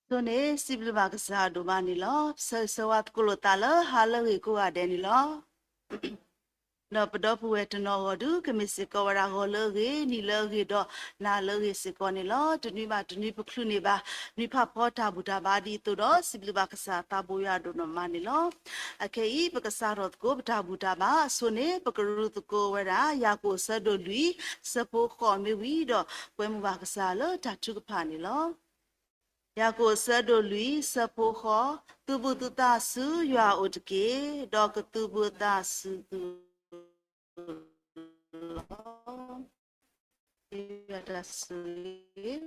အဆိန့ၣ် စံးဘျုးဘၣ်ကစၢ်ဒိၣ်မးန့ၣ်လီၤ. ဆၢဂ့ၤဆၢဝါသကိးလိာ်သးလၢဟါလၢအဂ့ၤကိးဂၤဒဲးန့ၣ်လီၤ. ဒီးပဒီပုၢ်ဝဲၢ်တနီၤဂီၢ်ဒုး ကမ့ၢ်စ့ၢ်ကီးဝဲဒၣ်ဂီၤလၢအဂ့ၤ, နံၤလၢအဂ့ၤဒီး နၤလၢအဂ့ၤစ့ၢ်ကီးန့ၣ်လီၤ. တနွံဘၣ်တနွံပချုးန့ၢ်ဘၣ် နွံဖးဖီတၢ်ဘူၣ်တၢ်ဘါဒ်သိးဒီး စံးဘျုးဘၣ်ကစၢ်သးဘိယွၤဒိၣ်နီၢ်မးန့ၣ်လီၤ. အခဲအံၤ ပကစးထီၣ်သကိးပတၢ်ဘူၣ်တၢ်ဘါအဆိန့ၣ် ပကရူၢ်သကိးဝဲဒၣ် ယၤကိာ်အဆၢဒိၣ်လွံၢ် ဆၢဖိဃိးမ့ၢ်ဝံၤဒီး ကွဲမုာ်ဘၣ်ကစၢ်လၢတၢ်ထုကဖၣ်န့ၣ်လီၤ. ယၤကိာ်အဆၢဒိၣ်လွံၢ် ဆၢဖိဃိး, သုးဘူးသုသးဆူယွၤအအိၣ်တက့ၢ်, ဒီးကသုးဘူးအသးဆူသုလီၤ. ယွၤတၢ်ဆိၣ်ဂ့ၤ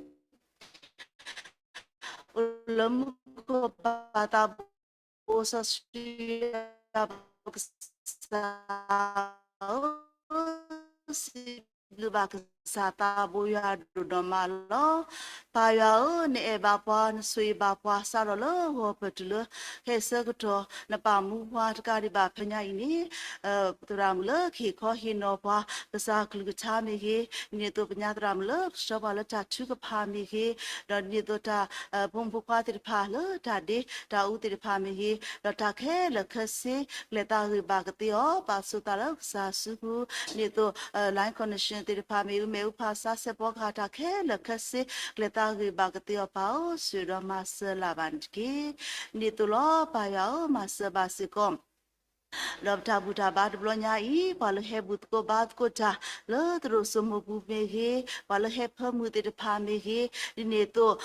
အိၣ်လၢမူခိၣ်ပၢ်သးဘိစီဆှံ ပကစၢ်ဧၢ, စံးဘျုးဘၣ်ကစၢ်သးဘိယွၤဒိၣ်နီၢ်မးလီၤ. ပၢ်ယွၤဧၢ, နအဲၣ်ဘၣ်ပှၤ, နဆိၣ်ဂ့ၤဘၣ်ပှၤ စးထီၣ်လၢဂီၤပတုၤလၢ ခဲအံၤဆၢကတီၢ် နပာ်မူပှၤတကးဒံးဘၣ်ဖဲညါအံၤန့ၣ် သရၣ်မုၣ်လၢကဟ့ၣ်ခီဟ့ၣ်နီၤပှၤ ကစၢ်ကလုၢ်ကထါမ့ၢ်ဂ့ၤ, ဒ်န့ၣ်အသိးပညါသရၣ်မုၣ်လၢကဆှၢပှၤလၢတၢ်ထုကဖၣ်မ့ၢ်ဂ့ၤ, ဒီးဒ်န့ၣ်အသိးတၢ် ဖိမုၣ်ဖိခွါသ့ၣ်တဖၣ်လၢတၢ်ဒ့တၢ်အူသ့ၣ်တဖၣ်မ့ၢ်ဂ့ၤ, ဒီးတၢ်ခဲလၢာ်ခဲဆ့ ကျဲၤသးဂ့ၤဘၣ်ကသ့အီၤ ပာ်ဆိသးလၢကစၢ်စုပူၤ, ဒ်န့ၣ်အသိး line connection သ့ၣ်တဖၣ်မ့ၢ်ဂ့ၤ, မဲာ်အူဖးဆါ စဲးဖီကဟၣ် တၢ်ခဲလၢာ်ခဲဆ့ ကျဲၤသးဂ့ၤဘၣ်ကသ့အီၤ ပၢ်ဧၢ, ဆိၣ်ဂ့ၤဒီးမၤစၢၤလၢ်ဘၣ်န့ၣ်တက့ၢ်. ဒ်န့ၣ်အသိးလီၤ ပၢ်ယွၤဧၢ, မၤစၢၤဘၣ်စ့ၢ်ကီး ဒီးပတၢ်ဘူၣ်တၢ်ဘါတဘျီညါအံၤ ပှၤလၢဟဲဘူၣ်သကိးဘါသကိးတၢ် လၢသရိာ်စိမိၢ်ပူၤမ့ၢ်ဂ့ၤ, ပှၤလၢဟဲဖၢမုၢ်သ့ၣ်တဖၣ်မ့ၢ်ဂ့ၤ, ဒ်န့ၣ်အသိး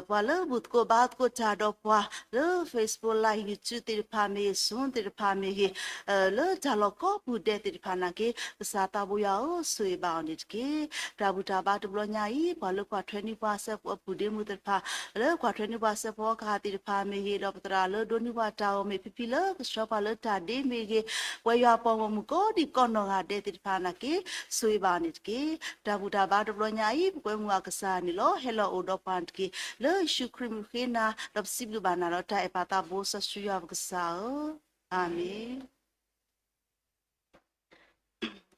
ပှၤလၢဘူၣ်သကိးဘါသကိးတၢ်ဒီးပှၤလၢ Facebook Live, YouTube သ့ၣ်တဖၣ်မ့ၢ်ဂ့ၤ, Zoom သ့ၣ်တဖၣ်မ့ၢ်ဂ့ၤ, လၢတၢ်လီၢ်ကိးပူၤဒဲးသ့ၣ်တဖၣ်နာ်က့ ကစၢ်သးဘိယွၤဧၢ, ဆိၣ်ဂ့ၤဘၣ်အီၤန့ၣ်တက့ၢ်. တၢ်ဘူၣ်တၢ်ဘါတဘျီညါအံၤ ပှၤလၢကွၢ်ထွဲနံၣ်ပှၤစဲးဖိအပူၤဒ့မုၣ်သ့ၣ်တဖၣ် လၢကွၢ်ထွဲနံၣ်ပှၤစဲးဖိကဟၣ်သ့ၣ်တဖၣ်မ့ၢ်ဂ့ၤ, ဒီးပသရၣ်လၢဒိးန့ၢ်ပှၤတၢ်ဂီၤမ့ၢ်ဖံဖံလၢကဆှၢပှၤလၢတၢ်ဒ့မ့ၢ်ဂ့ၤ, ပဝဲယွၤပှၤဂီၢ်မုၢ်ကိးဒံးကိးနီၢ်ဂၤဒဲးသ့ၣ်တဖၣ်နာ်က့ ဆိၣ်ဂ့ၤဘၣ်အီၤန့ၣ်တက့ၢ်. တၢ်ဘူၣ်တၢ်ဘါတဘျီညါအံၤ ပကွဲမုာ်ဘၣ်ကစၢ်န့ၣ်လီၤ. ဟဲလီၤအိၣ်ဒီးပှၤန့ၣ်တက့ၢ်. လၢယ့ၣ်ၡူးခရံာ်မံၤဃ့နၤ ဒီးပစံးဘျုးဘၣ်နၤဒီးတၢ်အဲၣ်ပၢ်သးဘိစီဆှံယွၤပကစၢ်ဧၢ, အၤမ့ၣ်.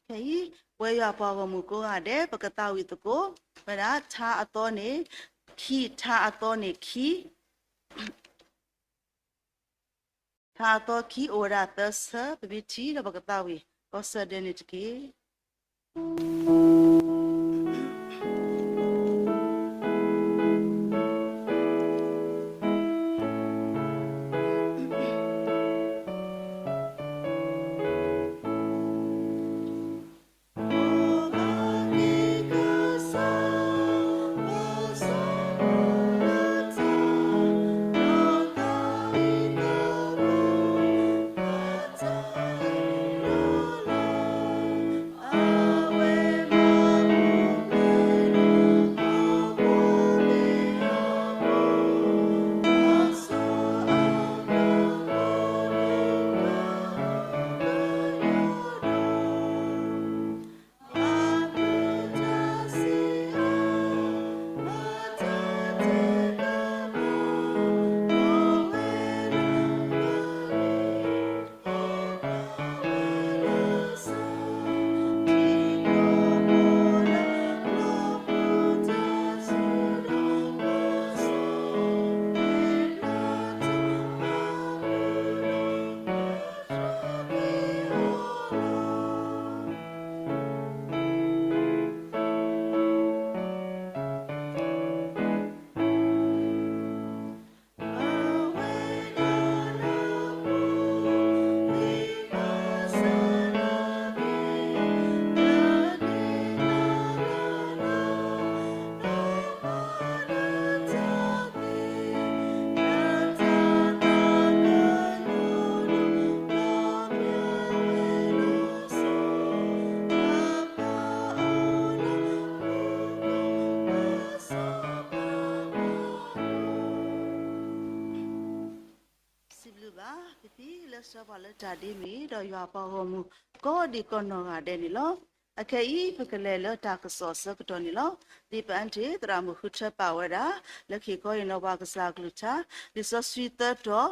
ခဲအံၤ ပဝဲယွၤပှၤဂီၢ်မုၢ်ကိးဂၤဒဲး ပကသးဝံၣ်သကိးဝဲဒၣ် ထါအသီန့ၣ်ခံ, ထါအသီန့ၣ်ခံ, ထါအသီခံ အိၣ်ဝဲဒၣ်သၢဆၢ, ပမ့ၢ်ထံၣ်ဒီးပကသးဝံၣ် ကိးဆၢဒဲးန့ၣ်တက့ၢ်. စံးဘျုးဘၣ် ဖံဖံလၢဆှၢပှၤလၢတၢ်ဒ့မ့ၢ်ဂ့ၤ ဒီးယွၤပှၤဂီၢ်မုၢ် ကိးဒံးကိးနီၢ်ဂၤဒဲးန့ၣ်လီၤ. အခဲအံၤ ပကလဲၤလၢတၢ်ကစီၣ်အဆၢကတီၢ်န့ၣ်လီၤ. ဒ်ပအၢၣ်တ့ၢ် သရၣ်မုၣ်ဃုထၢပာ်ဝဲဒၣ် လၢကဟ့ၣ်ခီဟ့ၣ်နီၤပှၤကစၢ်အကလုၢ်ကထါ လံာ်စီဆှံသၢတီၤ,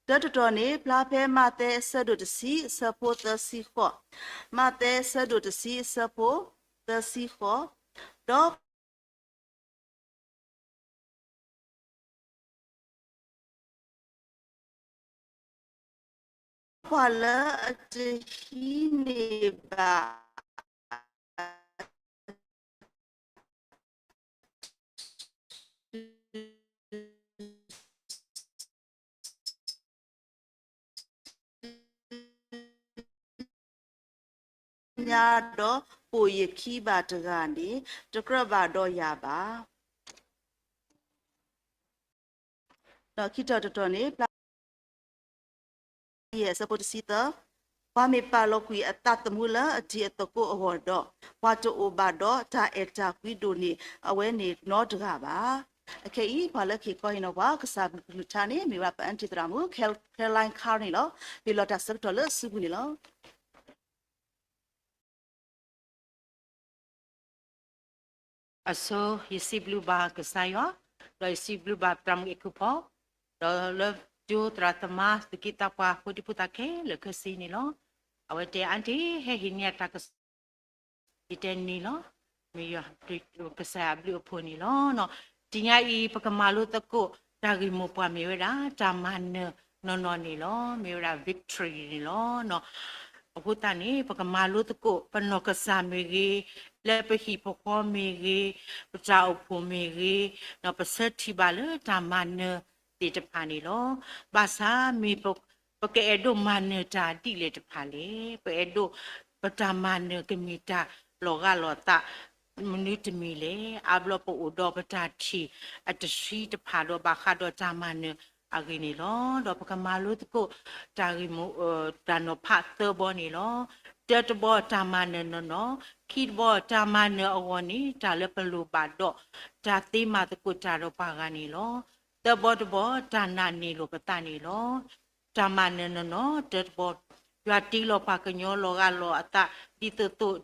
တၢတတီၤန့ၣ် ဖျါဖဲမးသဲအဆၢဒိၣ်တဆံ အဆၢဖိသၢဆံဃိး, မးသဲအဆၢဒိၣ်တဆံ အဆၢဖိသၢဆံဃိး, ဒီး ပှၤလၢအတဟံးန့ၢ်ဘၣ် ညါဒီးပိာ်ယခံဘၣ်တဂၤန့ၣ် တကြၢးဘၣ်ဒီးယၤဘၣ်. ဒီးခံထီၣ်တထီၣ်န့ၣ် ဖျါယဲၢ်အဆၢဖိတဆံသၢ, ပှၤမ့ၢ်ပာ်လီၤကွံာ်အသးသမူလၢအတံၤအသကိးအဂီၢ်ဒီး, ပှၤတအိၣ်ဘၣ်ဒီးတၢ်အဲၣ်တၢ်ကွံဒိၣ်န့ၢ်အဝဲန့ၣ်နီတဂၤဘၣ်. အခဲအံၤ ပှၤလၢကဟ့ၣ်ခီဟ့ၣ်နီၤပှၤ ကစၢ်အကလုၢ်ကထါန့ၣ် မ့ၢ်ဝဲဒၣ်ပအၢၣ်တံၤသရၣ်မုၣ် Caroline Carr န့ၣ်လီၤ. ပလီၢ်တၢ်ဆၢကတီၢ်လၢအစုပူၤန့ၣ်လီၤ. အဆိ ယစံးဘျုးဘၣ်ကစၢ်ယွၤ, ဒီးယစံးဘျုးဘၣ်သရၣ်မုၣ်အ့ၣ်ခူၣ်ဖီ, ဒီးလၢကၠိသရၣ်သမါ သူၣ်က့သးပှၢ်ဖိဒံဖိသၣ်ခဲလၢာ်ခဲဆ့န့ၣ်လီၤ. အဝဲတဲအါတ့ၢ် ဟဲဟ့ၣ်န့ၢ်တၢ်ကစီၣ် ယတဲန့ၣ်လီၤ. မ့ၢ်ယွၤကစၢ်ယွၤအဘျုးအဖှိၣ်န့ၣ်လီၤ. တနံၤအံၤ ပကမၤလိသကိးတၢ်ဂ့ၢ်မိၢ်ပှၢ်မ့ၢ်ဝဲဒၣ် တၢ်မၤနၢၤနီၢ်နီၢ်န့ၣ်လီၤ. မ့ၢ်ဝဲဒၣ် victory န့ၣ်လီၤ. အဃိသတးန့ၣ် ပကမၤလိသကိး ပနီၢ်ကစၢ်မ့ၢ်ဂ့ၤ, လၢပဟံၣ်ပဃီမ့ၢ်ဂ့ၤ, ပတၢ်အိၣ်ဖှိၣ်မ့ၢ်ဂ့ၤ, ပဆၢထံၣ်ဘၣ်လၢတၢ်မၤနၢၤသ့ၣ်တဖၣ်န့ၣ်လီၤ. ဘၣ်ဆၣ်မ့ၢ် ပကအဲၣ်ဒိးမၤနၢၤတၢ်ဒ်လဲၣ်တဖၣ်လဲၣ်. ပအဲၣ်ဒိး ပတၢ်မၤနၢၤကမ့ၢ်တၢ်လီၤဂာ်လီၤသး မနုၤတမံၤလဲၣ်. အါဘျီပအိၣ်ဒီးပတၢ်ထံၣ် အတဆှံတဖၣ်ဒီးဘၣ်ဃးဒီးတၢ်မၤနၢၤအဂ့ၢ်န့ၣ်လီၤ. ဒီးပကမၤလိသကိး တၢ်ဂ့ၢ်မိၢ် တၢ်နီၤဖးသၢဘီန့ၣ်လီၤ. တၢတဘီ တၢ်မၤနၢၤနီၢ်နီၢ်, ခံတဘီ တၢ်မၤနၢၤအဂီၢ်န့ၣ် တၢ်လၢပလိၣ်ဘၣ်ဒီး တၢ်သ့မၤသကိးတၢ်ဒီးပှၤဂၤန့ၣ်လီၤ. သၢဘီတဘီ တၢ်နာ်န့ၢ်လိာ်ပသးန့ၣ်လီၤ. တၢ်မၤနၢၤနီၢ်နီၢ် တၢတဘီ, ယွၤတ့လီၤပှၤကညီလီၤဂာ်လီၤအသး ဒ်သိးသိး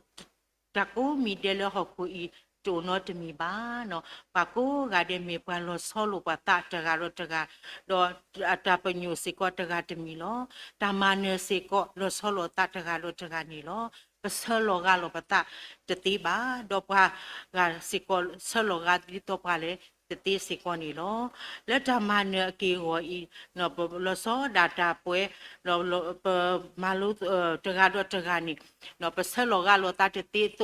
တၢ်ကိးမံၤဒဲးလၢဟီၣ်ခိၣ်အံၤ တအိၣ်နီတမံၤဘၣ်. ပှၤကိးဂၤဒဲးမ့ၢ်ပှၤလီၤဆီလိာ်ပှၤသးတဂၤဒီးတဂၤ, ဒီးအတၢ်ပညိၣ်စ့ၢ်ကီးတဂၤတမံၤလီၤ. တၢ်မၤနၢၤစ့ၢ်ကီး လီၤဆီလိာ်အသးတဂၤဒီးတဂၤန့ၣ်လီၤ. ပဆၢလီၤဂာ်လီၤပသးတသ့ဘၣ်, ဒီးပှၤဂၤစ့ၢ်ကီး ဆၢလီၤဂာ်ဒ်သိးပှၤလဲၤတသ့စ့ၢ်ကီးန့ၣ်လီၤ. လၢတၢ်မၤနၢၤအက့ၢ်အဂီၢ်အံၤ ပလီၤဆီဒၣ်တၢ်ပှဲၤ, ပမၤလိ တဂၤဒီးတဂၤန့ၣ် ပဆၢလီၤဂာ်လီၤသးတသ့အသိး တ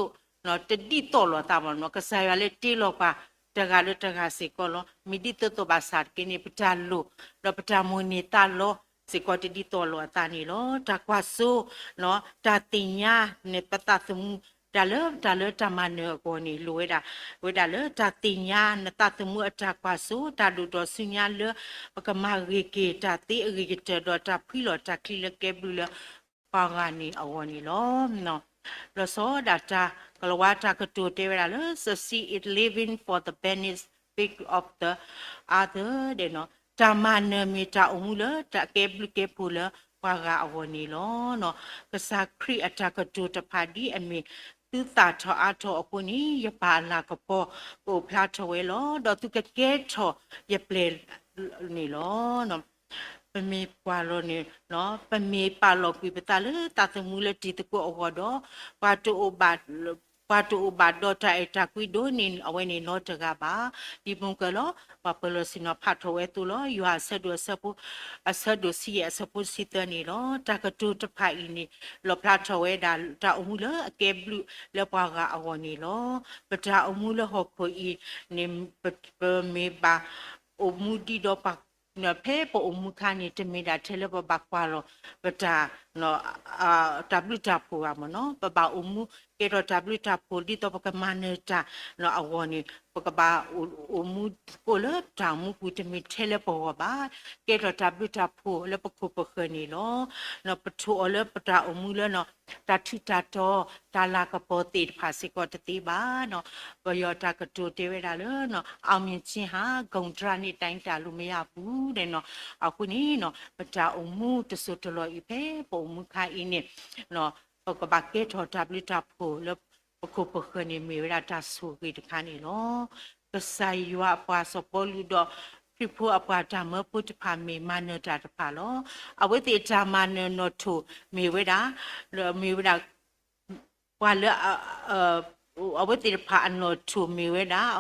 ဒ်သိးလိာ်သးဘၣ်နီၤ. ကစၢ်ယွၤလၢတ့လီၤပှၤ တဂၤဒီးတဂၤစ့ၢ်ကီးလီၤ. မ့ၢ်ဒ်သိးသိးဘၣ်ဆၣ်တက့ၢ်န့ၣ် ပတၢ်လိၣ် ဒီးပတၢ်မိၣ်န့ၢ်သးလီစ့ၢ်ကီးတဒ်သိးလိာ်အသးန့ၣ်လီၤ. တၢ်ကွၢ်စိ တၢ်သ့ၣ်ညါန့ၣ် ပသးသမူ တၢ်လၢတၢ်လၢတၢ်မၤနၢၤအဂီၢ်န့ၣ် လိၣ်ဝဲဒၣ် ဝဲဒၣ်လၢတၢ်သ့ၣ်ညါ နသးသမူအတၢ်ကွၢ်စိ တၢ်ဒိၣ်ထီၣ်ဆူညါလၢ ပကမၤဂ့ၤက့ၤတၢ်သ့အဂ့ၤကတၢၢ် ဒီးတၢ်ဖှံလီၤတၢ်ချံလၢကဲဘျုးလၢပှၤဂၤန့ၣ်အဂီၢ်န့ၣ်လီၤ. လီၤဆီဒၣ်တၢ်ကလၤဝါတၢ်ကတိၤတဲဝဲဒၣ်လၢ succeed in living for the benefit of the other ဒဲးနီၤ. တၢ်မၤနၢၤမ့ၢ်တၢ်အိၣ်မူလၢတၢ်ကဲဘျုးကဲဖှိၣ်လၢပှၤဂၤအဂီၢ်န့ၣ်လီၤ. ကစၢ်ခရံာ်အတၢ်ကတိၤတဖၣ်ဒ်အမ့ၢ် သုသၣ်ထီၣ်အါထီၣ်အဃိန့ၣ် ယပၢ်အလၤကပီၤကအိၣ်ဖျါထီၣ်ဝဲလီၤ. ဒီးသုကကဲထီၣ်ယပျဲၢ်န့ၣ်လီၤ. ပမ့ၢ်ပှၤလီၤန့ၣ် ပမ့ၢ်ပာ်လီၤကွံာ်ပသးလၢသးသမူလၢတံၤသကိးအဂီၢ်ဒီး ပှၤတအိၣ်ဘၣ် ပှၤတအိၣ်ဘၣ်ဒီးတၢ်အဲၣ်တၢ်ကွံဒိၣ်န့ၢ်အဝဲန့ၣ်နီတဂၤဘၣ်. ဒ်မုၢ်ကၢၢ်လီၤ ပှၤပၢၤလီၢ်ဆ့ၣ်နီၤဖးထီၣ်ဝဲအသိးလီၤ. ယိၤဟၣ်အဆၢဒိၣ်အဆၢဖိ အဆၢဒိၣ်ဆံယဲၢ်အဆၢဖိတဆံသၢန့ၣ်လီၤ. တၢ်ကတိၤတဖၣ်အံၤန့ၣ် လီၣ်ဖျါထီၣ်ဝဲဒၣ်တၢ်အိၣ်မူလၢအကဲဘျုးလၢပှၤဂၤအဂီၢ်န့ၣ်လီၤ. ပတၢ်အိၣ်မူလၢဟီၣ်ခိၣ်အံၤန့ၣ် ပမ့ၢ်ဘၣ်အိၣ်မူဒံးဒီးပှၤ ဖဲပအိၣ်မူခါန့ၣ် တမ့ၢ်ဒၣ်ထဲလၢပဘၣ်ကွၢ်လီၤ ပတၢ် တၢ်ဘျုးတၢ်ဖှိၣ်ဘၣ်မ့ၢ်နီၤ. ပဘၣ်အိၣ်မူကဲထီၣ်တၢ်ဘျုးတၢ်ဖှိၣ် ဒ်သိးပကမၤနၢၤတၢ်အဂီၢ်န့ၣ် ပကဘၣ်အိၣ်မူသကိးလၢတၢ်အိၣ်မူပူၤ တမ့ၢ်ထဲလၢပဂီၢ်ဘၣ်. ကဲထီၣ်တၢ်ဘျုးတၢ်ဖှိၣ်လၢပခိၣ်ပဃၢၤန့ၣ်လီၤ. ပထိၣ်အီၤလၢပတၢ်အိၣ်မူလၢ တၢ်ထူးတၢ်တီၤ တၢ်လၤကပီၤသ့ၣ်တဖၣ်စ့ၢ်ကီးတသ့ဘၣ်နီၤ. ပယီၤတၢ်ကတိၤတဲဝဲဒၣ်လၢ အောင်မြင်ခြင်းဟာ ဂုဏ်ဒဏ်နဲ့ တိုင်းတာလို့မရဘူး ဒဲးနီၤ. အဃိန့ၣ်နီၤ ပတၢ်အိၣ်မူတစိၢ်တလီၢ်အံၤဖဲပအိၣ်မူခါအံၤန့ၣ် ပကဘၣ်ကဲထီၣ်တၢ်ဘျုးတၢ်ဖှိၣ်လၢပခိၣ်ပဃၢၤန့ၣ် မ့ၢ်ဝဲဒၣ်တၢ်ဆိၣ်ဂ့ၤတခါန့ၣ်လီၤ. ကစၢ်ယွၤအပှၤစီၤပီလူးဒီး ခရံာ်ဖိအပှၤတၢ်မၢဖိတဖၣ်မ့ၢ်မၤနၢၤတၢ်တဖၣ်လီၤ. အဝဲသ့ၣ်တၢ်မၤနၢၤနီၣ်ထိၣ်မ့ၢ်ဝဲဒၣ် မ့ၢ်ဝဲဒၣ် ပှၤလၢ အဝဲသ့ၣ်တဖၣ်အနီၣ်ထိၣ်မ့ၢ်ဝဲဒၣ်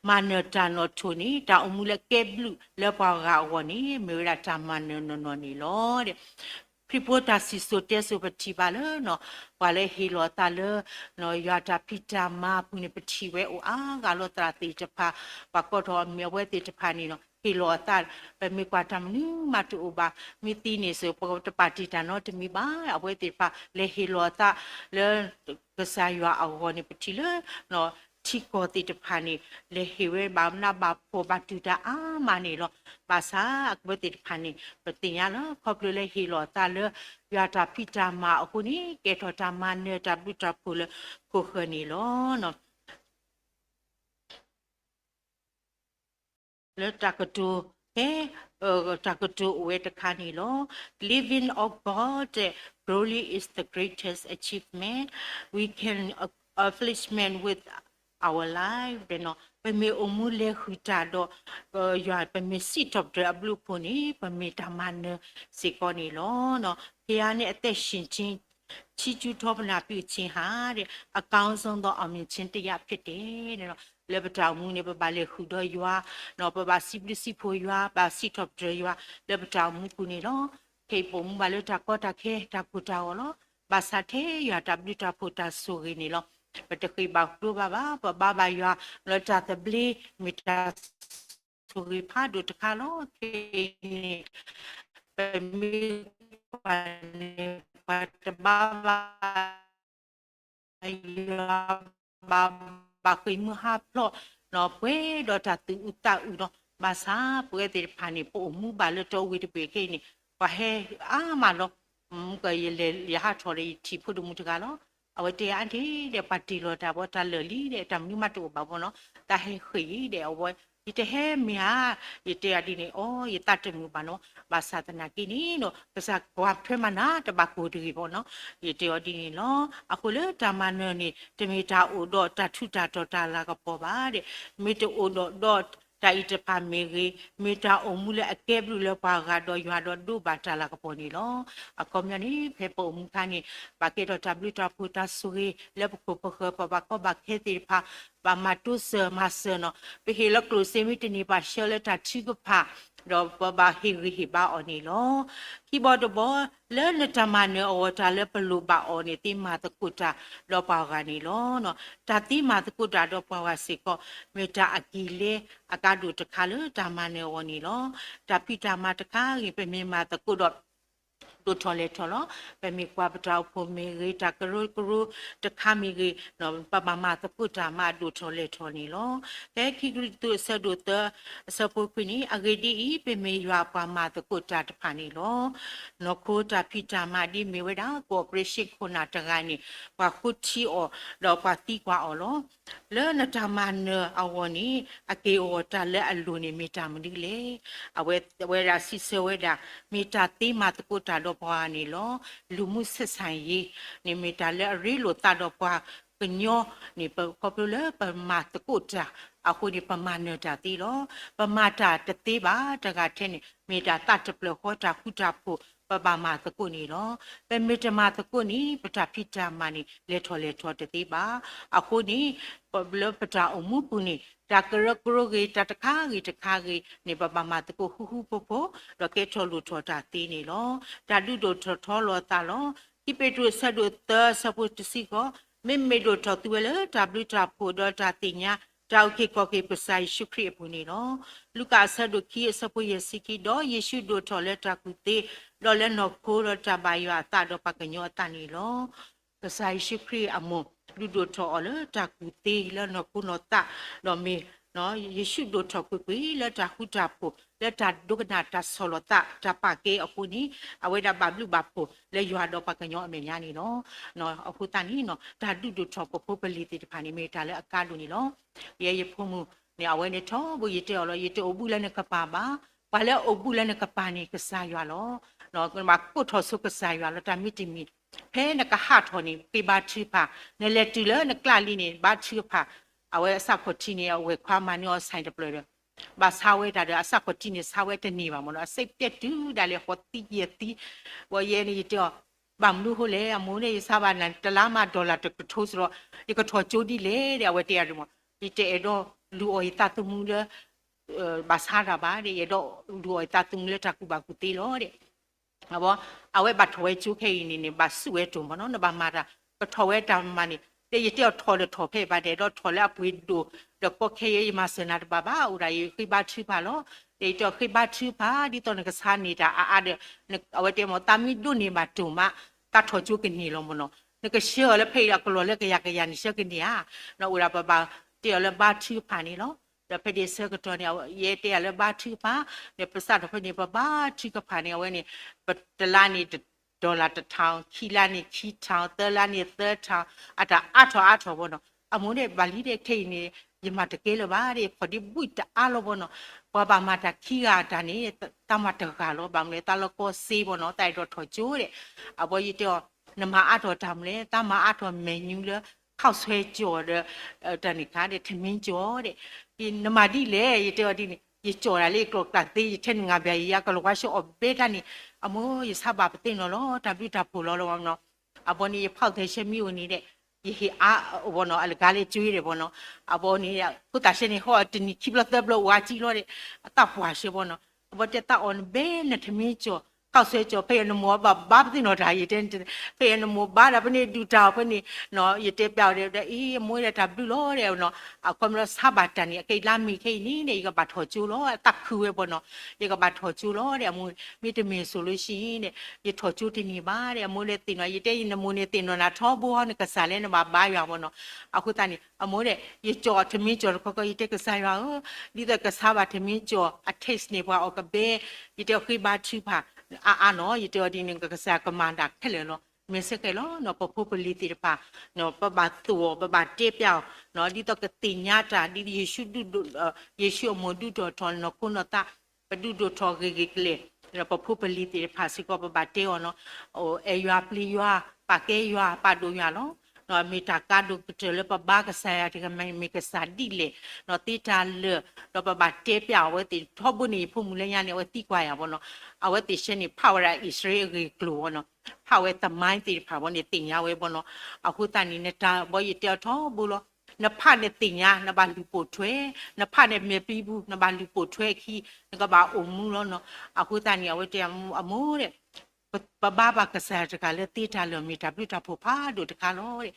မၤနၢၤတၢ်နီၣ်ထိၣ်န့ၣ် တၢ်အိၣ်မူလၢကဲဘျုးလၢပှၤဂၤအဂီၢ်န့ၣ် မ့ၢ်ဝဲဒၣ်တၢ်မၤနၢၤနီၢ်နီၢ်န့ၣ်လီၤ. ခရံာ်ဖိတၢ်စံၣ်စိၤတဲစိၤပထံၣ်ဘၣ်လၢ ပှၤလၢဟ့ၣ်လီၤအသးလၢ ယွၤတၢ်ဖံးတၢ်မၤအပူၤန့ၣ် ပထံၣ်ဝဲအိၣ်အါဂၤလီၤ သရၣ်သ့ၣ်တဖၣ်, ပှၤကိးထီၣ်အမံၤအဝဲသ့ၣ်တဖၣ်န့ၣ် ဟ့ၣ်လီၤအသး, ပမ့ၢ်ကွၢ်တၢ်မနုၤမးတအိၣ်ဘၣ်, မ့ၢ်သံန့ၣ်စ့ၢ် ပတပာ်တ့ၢ်တၢ်နီတမံၤဘၣ်, အဝဲသ့ၣ်တဖၣ်လဲၤဟ့ၣ်လီၤအသးလၢ ကစၢ်ယွၤအဂီၢ်န့ၣ် ပထံၣ်လၢ ထံကီၢ်သ့ၣ်တဖၣ်န့ၣ် လဲၤဟ့ၣ်ဝဲဘၣ်နးဘၣ်ဖှီၣ်ဘၣ်တူၢ်တၢ်အါမးန့ၣ်လီၤ. ဘၣ်ဆၣ်အဝဲသ့ၣ်တဖၣ်န့ၣ် ပသ့ၣ်ညါလီၤ ခီဖျိလၢဟ့ၣ်လီၤအသးလၢ ယွၤတၢ်ဖံးတၢ်မၤအဃိန့ၣ် ကဲထီၣ်တၢ်မၤနၢၤတၢ်ဘျုးတၢ်ဖှိၣ်လၢခိၣ်ဃၢၤန့ၣ်လီၤ. လၢတၢ်ကတိၤ ဖဲ တၢ်ကတိၤအိၣ်ဝဲတခါန့ၣ်လီၤ. Living of God glory is the greatest achievement. We can accomplishment with our life ဒီး ပမ့ၢ်အိၣ်မူလဲၤဃုာ်တၢ်ဒီး ယွၤ ပမ့ၢ်စံးထီၣ်ပတြၢၤအဘျုးအဖှိၣ်န့ၣ် ပမ့ၢ်တၢ်မၤနၢၤစ့ၢ်ကီးန့ၣ်လီၤ. ဖဲအံၤန့ၣ် အသက်ရှင်ခြင်း ချီးကျူးထောပနာပြုခြင်းဟာ အကောင်းဆုံးသော အောင်မြင်ခြင်းတစ်ရပ်ဖြစ်တယ်. လၢပတၢ်အိၣ်မူန့ၣ် ပဘၣ်လဲၤဃုာ်ဒီးယွၤ, ပဘၣ်စံးဘျုးစံးဖှိၣ်ယွၤ, ဘၣ်စံးထီၣ်ပတြၢၤယွၤ လၢပတၢ်အိၣ်မူပူၤန့ၣ်လီၤ. ခဲအံၤပအိၣ်မူဘၣ်လၢတၢ်ကီတၢ်ခဲ တၢ်ကိၢ်တၢ်ဂီၤလီၤ. ဘၣ်ဆၣ်ထဲယွၤတၢ်ဘျုးတၢ်ဖှိၣ်တၢ်ဆိၣ်ဂ့ၤန့ၣ်လီၤ. ပတဃ့ဘါကျိဘၣ်ဘၣ်, ပဘါဘၣ်ယွၤ လၢတၢ်သဘျ့ မ့ၢ်တၢ်ဆိၣ်ဂ့ၤဖးဒိၣ်တခါလီၤ. ခဲအံၤန့ၣ် ပမ့ၢ်ကွၢ်န့ၣ် ပှၤတဘါဘၣ် ယွၤဘၣ် ဘၣ်ဃ့ၢ်မှံဟးဖျိး ပှဲၤဒီးတၢ်သူၣ်အုးသးအုးဒီး ဘၣ်ဆၣ်ပဝဲသ့ၣ်တဖၣ်န့ၣ် ပအိၣ်မူဘၣ်လၢတၢ်အိၣ်ဝံၤတဘ့ၣ်ခဲအံၤန့ၣ် ပှၤဟဲအါမးလီၤ. ကယလဲၤယဟးထီၣ်ဒီးယထံၣ်ဖိဒိၣ်မုၣ်တဂၤလီၤ. အဝဲတဲအါဒ့ဒီး ပှၤတ့ၢ်လီၤတၢ်ဘီတၢ်လၢာ်လံဒီး တၢ်မနုၤမးတအိၣ်ဘၣ်ဘီနီၤ, တၢ်ဟဲဃ့ၢ်အံၤဒီး အဝဲ ယတဟဲမ့ၢ်ဧါ, ယတဲအီၤဒ်န့ၣ် အိ ယသးတမုာ်ဘၣ်နီၤ, ဘၣ်ဆၣ်သနာ်က့န့ၣ်ဒီး ကစၢ်ကွၢ်ထွဲမၤနၤ တဘၣ်ကိၢ်တဂ့ၤဘီနီၤ, ယတဲအီၤဒ်န့ၣ်လီၤ. အဃိလၢတၢ်မၤနၢၤန့ၣ် တမ့ၢ်တၢ်အိၣ်ဒီးတၢ်ထူးတၢ်တီၤတၢ်လၤကပီၤဘၣ်ဒီး မ့ၢ်တအိၣ်ဒီးဒီးတၢ်အံၤတဖၣ်မ့ၢ်ဂ့ၤ, မ့ၢ်တၢ်အိၣ်မူလၢအကဲဘျုးလၢပှၤဂၤဒီးယွၤဒီးဒိးဘၣ်တၢ်လၤကပီၤန့ၣ်လီၤ. အခီပညီန့ၣ် ဖဲပအိၣ်မူခါန့ၣ် ဘၣ်ကဲထီၣ်တၢ်ဘျုးတၢ်ဖှိၣ်တၢ်ဆိၣ်ဂ့ၤ လၢပခိၣ်ပဃၢၤ ပဘၣ်ကီဘၣ်ခဲသ့ၣ်တဖၣ် ဘၣ်မၤတိစၢၤမၤစၢၤနီၤ, ပဟ့ၣ်လၢကျိၣ်စ့မ့ၢ်တန့ၢ်ဘၣ်ဆှၢလၢတၢ်ထုကဖၣ် ဒီးပဘၣ်ဟ့ၣ်ဂံၢ်ဟ့ၣ်ဘါအီၤန့ၣ်လီၤ. ခံဘီတဘီ လၢနတၢ်မၤနၢၤအဂီၢ် တၢ်လၢပလိၣ်ဘၣ်အီၤန့ၣ် သ့မၤသကိးတၢ်ဒီးပှၤဂၤန့ၣ်လီၤ. တၢ်သ့မၤသကိးတၢ်ဒီးပှၤဂၤစ့ၢ်ကီး မ့ၢ်တၢ်အကံၢ်လဲအကါဒိၣ်တခါလၢတၢ်မၤနၢၤအဂီၢ်န့ၣ်လီၤ. တၢ်ဖံးတၢ်မၤတခါဂ့ၤ ပမ့ၢ်မၤသကိးဒီး ဒိၣ်ထီၣ်လဲၢ်ထီၣ်လီၤ. ပမ့ၢ်ကွၢ်ပတၢ်အိၣ်ဖှိၣ်မ့ၢ်ဂ့ၤ တၢ်ကရၢကရိတခါမ့ၢ်ဂ့ၤ ပဘၣ်မၤသကိးတၢ်မၤဒိၣ်ထီၣ်လဲၢ်ထီၣ်န့ၣ်လီၤ. ဖဲခံကရံၣ်သူးအဆၢဒိၣ်သၢ အဆၢဖိခွံန့ၣ် အဂ့ၢ်ဒ်အံၤ ပမ့ၢ်ယွၤအပှၤမၤသကိးတၢ်တဖၣ်န့ၣ်လီၤ. နီၢ်ခိတၢ်ဖံးတၢ်မၤဒ်မ့ၢ်ဝဲဒၣ် cooperation ခိၣ်နၢ်တဂၤန့ၣ် ပှၤဃိထံအီၤ ဒီးပှၤသံကွၢ်အီၤလီၤ. လၢနတၢ်မၤနၢၤအဂီၢ်န့ၣ် အက့ၢ်အဂီၤတၢ်လၢအလိၣ်န့ၣ်မ့ၢ်တၢ်မနုၤလဲၣ်. အဝဲဝဲဒၣ်စံးဆၢဝဲဒၣ် မ့ၢ်တၢ်သ့မၤသကိးတၢ်ဒီးပှၤဂၤန့ၣ်လီၤ. လူမှုဆက်ဆံရေးန့ၣ် မ့ၢ်တၢ်လၢအရ့လိာ်သးဒီးပှၤကညီန့ၣ် ပခီဖျိလၢပမၤသကိးတၢ်အဃိန့ၣ် ပမၤနၢၤတၢ်သ့လီၤ. ပမၤတၢ်တသ့ဘၣ်တဂၤထဲန့ၣ် မ့ၢ်တၢ်သးတဖျၢၣ်ဃီတၢ်ဃူတၢ်ဖိး ပဘၣ်မၤသကိးန့ၣ်လီၤ. ပမ့ၢ်တမၤသကိးန့ၣ် ပတၢ်ဖံးတၢ်မၤန့ၣ် လဲၤထီၣ်လဲၤထီၣ်တသ့ဘၣ်. အဃိန့ၣ် လၢပတၢ်အိၣ်မူပူၤန့ၣ် တၢ်ကရၢကရိဂ့ၤ တၢ်တခါဂ့ၤတခါဂ့ၤန့ၣ် ပဘၣ်မၤသကိးဃူဃူဖိးဖိး ဒီးကဲထီၣ်လိၣ်ထီၣ်တၢ်သ့န့ၣ်လီၤ. တၢ်ဒုးဒိၣ်ထီၣ်ထီလီၤအသးလီၤ. ခံပ့းတရူးအဆၢဒိၣ်သၢအဆၢဖိတဆံဃိး, မ့မ့ၢ်ဒိၣ်ထီၣ်သုဝဲလၢတၢ်ဘျုးတၢ်ဖှိၣ်ဒီးတၢ်သ့ၣ်ညါ တၢ်အုၣ်က့ၤခီၣ်က့ၤပကစၢ်ယ့ၣ်ၡူးခရံာ်အပူၤန့ၣ်လီၤ. လူၤကၣ်အဆၢဒိၣ်ခံအဆၢဖိယဲၢ်ဆံခံ, ဒီးယ့ၣ်ၡူးဒိၣ်ထီၣ်လၢတၢ်ကူၣ်သ့ ဒီးလၢနီၢ်ခိဒီးတၢ်ဘၣ်ယွၤအသးဒီးပှၤကညီအသးန့ၣ်လီၤ. ကစၢ်ယ့ၣ်ၡူးခရံာ်အမိၢ် ဒုးဒိၣ်ထီၣ်အီၤလၢတၢ်ကူၣ်သ့လၢနီၢ်ခိနီၢ်သး, ဒီးမ့ၢ် ယ့ၣ်ၡူးဒိၣ်ထီၣ်ကွ့ၢ်ကွ့ၢ်လၢတၢ်ဃူတၢ်ဖိး လၢတၢ်ဒိကနၣ်တၢ်ဆီၣ်လီၤသး တၢ်ပာ်ကဲအဃိန့ၣ် အဝဲဒၣ်ဘၣ်ဘျုးဘၣ်ဖှိၣ်လၢယွၤဒီးပှၤကညီအမဲာ်ညါန့ၣ်လီၤ. အဃိသတးန့ၣ် တၢ်ဒုးဒိၣ်ထီၣ်ပဖိပလံၤသ့ၣ်တဖၣ်န့ၣ် မ့ၢ်တၢ်လၢအကါဒိၣ်န့ၣ်လီၤ. ယဲယဖိမုၣ်န့ၣ် အဝဲန့ၣ်ထီဘိယတဲအီၤလီၤ, ယတအိၣ်ဘူးလၢနကပၤဘၣ်. ပှၤလၢအအိၣ်ဘူးလၢနကပၤန့ၣ် ကစၢ်ယွၤလီၤ. နဘၣ်ကိးထီၣ်ဆိကစၢ်ယွၤလီၤ. တၢ်မ့တမ့ၢ် ဖဲနကဟးထီၣ်န့ၣ် က့ၤဘါထုကဖၣ်, နလဲၤတုၤလၢနကျးလံန့ၣ် ဘါထုကဖၣ်. အဝဲအစးခီၣ်ထံးန့ၣ် အဝဲၢ်ခွါမၤန့ၢ်အီၤ ဆိုင် တဖျၢၣ်ဒီး ဘၣ်ဆါဝဲတၢ်ဒီး အစးခီၣ်ထံးန့ၣ် ဆါဝဲတန့ၢ်ဘၣ်မ့ၢ်နီၤ, အစဲးတဲတုၤဒၣ်လဲာ် ဃိးသံယဲၢ်သံ. ဝဲယဲန့ၣ် ယတဲအီၤ ဘၣ်မနုၤဃိလဲၣ် အမိၢ်န့ၣ် ယဆါဘၣ်နၤ တလါမး dollar တကထိစ့ၢ်ဒီး ယကထီၣ်ကၠိဒ်လဲၣ်ဒီး အဝဲတဲယၤဒ်မး, ယတအဲၣ်ဒိးလူၤအီၣ်ယသးသမူလၢ ဘၣ်ဆါတၢ်ဘၣ်ဒီး ယအဲၣ်ဒိးလူၤအီၣ်ယသးသမူလၢတၢ်ကူၣ်ဘၣ်ကူၣ်သ့လီၤဒီး အဝဲဘၣ်ထီၣ်ဝဲကၠိခဲအံၤန့ၣ်န့ၣ် ဘၣ်စူၣ်ဝဲတိၢ်မ့ၢ်နီၤ, နဘၣ်မၤတၢ် ကထီၣ်ဝဲတၢ်မၤန့ၣ် တဲယတဲအီၤထီၣ်ဒီးထီၣ်ဖဲအံၤဘၣ်ဒဲး ဒီးထီၣ်လၢအပှ့ၤဒိၣ် ဒီးကီခဲအံၤ ယမၤစၢၤနၤတဘၣ်ဘၣ်, အိၣ်ဒၣ်ယဃ့ဘါထုကဖၣ်လီၤ. ဒီးယတဲအီၤဃ့ဘါထုကဖၣ် ဒ်သိးနကဆါန့ၢ်တၢ်အါအါဒီး အဝဲတဲမ့ၢ် သးမ့ၢ်ဒိးန့ၢ်ဘၣ်တိၢ်မး သးထီၣ်ကၠိကန့ၢ်လီၤမ့ၢ်နီၤ. နကဆှၢအီၤလၢဖဲအံၤအကလီၢ်လၢကယၤကယၤန့ၣ် ဆှၢကန့ၢ်ဧါ, နအိၣ်ဒၣ်ပဘၣ်တဲအီၤလၢဘါထုကဖၣ်န့ၣ်လီၤ. ဒီးဖဲဒ့ဆၢကတီၢ်န့ၣ် ယတဲအီၤလၢဘါထုကဖၣ်, ဒီးပစးထီၣ်ဖဲန့ၣ် ပဘါထုကဖၣ်န့ၣ် အဝဲန့ၣ် ပတလါန့ၣ် dollar တထောင်, ခံလါန့ၣ် ခံထောင်, သၢလါန့ၣ် သၢထောင်, အတၢ်အါထီၣ်အါထီၣ်ဘီနီၤ. အမိၢ်ဒဲး ဘၣ်လံဒဲး ခဲအံၤန့ၣ် ယမၤတကဲလၢၤဘၣ်ဒဲး ယဖီၣ်ဒ့ဘှံးတအါလီၤဘီနီၤ. ပှၤဘၣ်မၤတၢ်ခံဂၤအတၢ်န့ၣ် တၢ်မၤတဂၤလီၤ, ဘၣ်မနုၤလဲၣ် တၢ်လီၢ်ကီစ့ဘီနီၤ, တၢ်အဲၣ်ဒိးထီၣ်ကၠိဒဲး. အဘီယတဲအီၤ နမၤအါထီၣ်တၢ်မနုၤလဲၣ်, တၢ်မၤအါထီၣ် menu လၢ ခီၣ်ဆွဲကၠီၤဒီး တၢ်န့ၣ်ခါဒီး ထမင်းကၠီၤဒဲး. နမၤဒ်လဲၣ် ယတဲအီၤဒ်န့ၣ် ယကၠီၤတၢ်လၢယကျိာ်ကျးသ့ ယထဲနုာ်ငါဘၣ်ယၤ ကလီၤဝါရှဲအီၣ်ဘဲတၢ်န့ၣ်, အမိၢ် ယဆါဘၣ်ပသ့ၣ်နီၣ်လီၤ တၢ်ဘျုးတၢ်ဖှိၣ်လီၤလီၤဘီနီၤ. အဘီန့ၣ် ယဖီၣ်သဲးဆၢမ့ၢ်အိၣ်န့ၣ်ဒီး ယဟ့ၣ်အါအဘီနီၤ အလကါလၢကၠိဒဲးဘီနီၤ. အဘီန့ၣ် ဖိသၣ်ဆၢန့ၣ် ဟီၣ်တနံၤခံဘျီသၢဘျီဝါကံလီၤဒီး အသးပှၢ်ဆၢဘီနီၤ. အဘီတဲသးအီၣ်နဘဲနထမင်းကၠီၤ ခီၣ်ဆွဲကၠီၤ ဖဲအံၤနမိၢ်အဘၣ်ဘါပသ့ၣ်နီၣ်တၢ် ယတဲ ဖဲအံၤနမိၢ်ဘါဒီး ဖဲန့ၣ်ဒုၣ်တၢ်အီၤဖဲန့ၣ် ယတဲပျးအီၤဒီး အံၤ အမိၢ်ဒီးတၢ်ဘျုးလီၤဒီးနီၤ. အခီပညီဆါဘၣ်တၢ်န့ၣ် အခဲအံၤလါမ့ၤခဲအံၤန့ၣ်ဒီး ယကဘၣ်ထီၣ်ကၠိလီၤ အသးခုဝဲဘီနီၤ. ယကဘၣ်ထီၣ်ကၠိလီၤဒီး အမိၢ် မ့တမ့ၢ်စိၤလၢဆံဒီး ယထီၣ်ကၠိတန့ၢ်ဘၣ်ဒီး အမိၢ်လၢသ့ၣ်နီၣ် ယတဲနမိၢ်န့ၣ်သ့ၣ်နီၣ်နၤထီဘိဟီ နကစၢ်လၢနဘၣ်ဘါယွၤဘီနီၤ. အဃိသတးန့ၣ် အမိၢ်ဒီး ယကၠီၤထမင်းကၠီၤတခီခီ ယတဲကစၢ်ယွၤဧၢ, ဒ်သိးကဆါဘၣ်ထမင်းကၠီၤအ taste န့ၣ် ပှၤအီၣ်ကဘဲ, ယတဲအီၤဃ့ဘါထုကဖၣ် အါအါနီၤ ယတဲအီၤဒ်န့ၣ် ကစၢ်ကမၤတၢ်ခဲလၢာ်လီၤ. မ့ၢ်စ့ၢ်ကီးလီၤနီၤ ပဖိပလံၤသ့ၣ်တဖၣ် ပဘၣ်သိၣ်အီၤ ပဘၣ်တဲပျးအီၤ ဒ်သိးကသ့ၣ်ညါတၢ် ဒ်ယ့ၣ်ၡူးဒုးဒိၣ် ယ့ၣ်ၡူးအမိၢ်ဒုးဒိၣ်ထီၣ်နီၢ်ခိနီၢ်သး ပဒုးဒိၣ်ထီၣ်ဂ့ၤဂ့ၤကျဲၤ, ဒီးပဖိပလံၤသ့ၣ်တဖၣ်စ့ၢ်ကီး ပဘၣ်တဲအီၤနီၤ အဲၣ်ယွၤပျံၤယွၤ ပာ်ကဲယွၤ ပာ်ဒိၣ်ယွၤလီၤ. မ့ၢ်တၢ်ကါဒိၣ်ကတၢၢ်လၢပဘါကစၢ်ယွၤတဂၤ မ့ၢ်ကစၢ်ဒ်လဲၣ် သ့တၢ်လၢာ် ဒီးပဘၣ်တဲပျးအဝဲသ့ၣ် ထီဘိန့ၣ် ယဖိမုၣ်လၢညါန့ၣ် အဝဲသံကွၢ်ယၤဘီနီၤ. အဝဲသ့ၣ်ဆၢန့ၣ် ဖးဝဲဒၣ်အံၣ်စရ့လးအဂ့ၢ်အကျိၤဘီနီၤ ဖးဝဲသမိုင်းသ့ၣ်တဖၣ်ဘီန့ၣ် သ့ၣ်ညါဝဲဘီနီၤ. အဃိသတးန့ၣ် နတၢ်ဘီယတဲအီၤထီဘိလီၤ. နဖးန့ၣ်သ့ၣ်ညါ နဘၣ်လုၢ်ပိာ်ထွဲ, နဖးန့ၣ်မဲာ်ပံပူၤ နဘၣ်လုၢ်ပိာ်ထွဲအခံ နကဘၣ်အိၣ်မူလီၤနီၤ. အဃိသတးန့ၣ် အဝဲတဲအမိၢ်ဒီး ပဘါဘၣ်ကစၢ်ယွၤတဂၤလၢသ့တၢ်လၢာ် မ့ၢ်တၢ်ဘျုးတၢ်ဖှိၣ်ဖးဒိၣ်တခါလီၤ.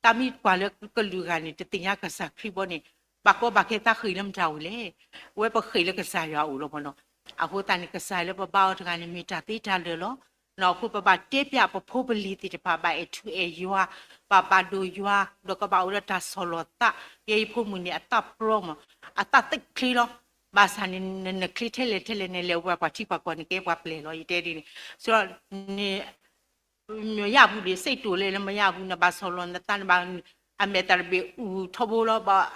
တၢ်မ့ၢ်ကွၢ်လၢကလုာ်ဂၤန့ၣ် တသ့ၣ်ညါကစၢ်ခရံာ်ဘီန့ၣ် ဘၣ်ကီဘၣ်ခဲသးဃ့ၢ်လၢမတၤအိၣ်လဲၣ်. အဝဲပဃ့ၢ်လၢကစၢ်ယွၤအအိၣ်လီၤဘီနီၤ. အဃိသတးန့ၣ် ကစၢ်လၢပဘါအီၤတဂၤန့ၣ် မ့ၢ်တၢ်သ့တၢ်လၢာ်လီၤ. နီၢ်အဃိပဘၣ်တဲပျးပဖိပလံၤသ့ၣ်တဖၣ် ဘၣ်အဲၣ်ထူအဲၣ်ယွၤ, ဘၣ်ပာ်ဒိၣ်ယွၤ, ဒီးကဘၣ်အိၣ်ဒီးတၢ်ဆီၣ်လီၤသး. ယဲယဖိမုၣ်န့ၣ် အသးပျီမး, အသးသ့ချ့လီၤ. ဘၣ်ဆၣ်န့ၣ် နချ့ထဲလဲၣ်ထဲလဲၣ်န့ၣ် လဲၤအိၣ်ပှၤထံပှၤကီၢ်န့ၣ် ကဲပှၤပျဲၢ်လီၤ ယတဲဒ်န့ၣ်. ဆိုတော့ န မရဘူးလေ စိတ်တူလေ မရဘူး နဘၣ်ဆီၣ်လီၤနသး နဘၣ် အမဲာ်သးတဘ့ၣ်အူထီဘိလီၤ ဘၣ်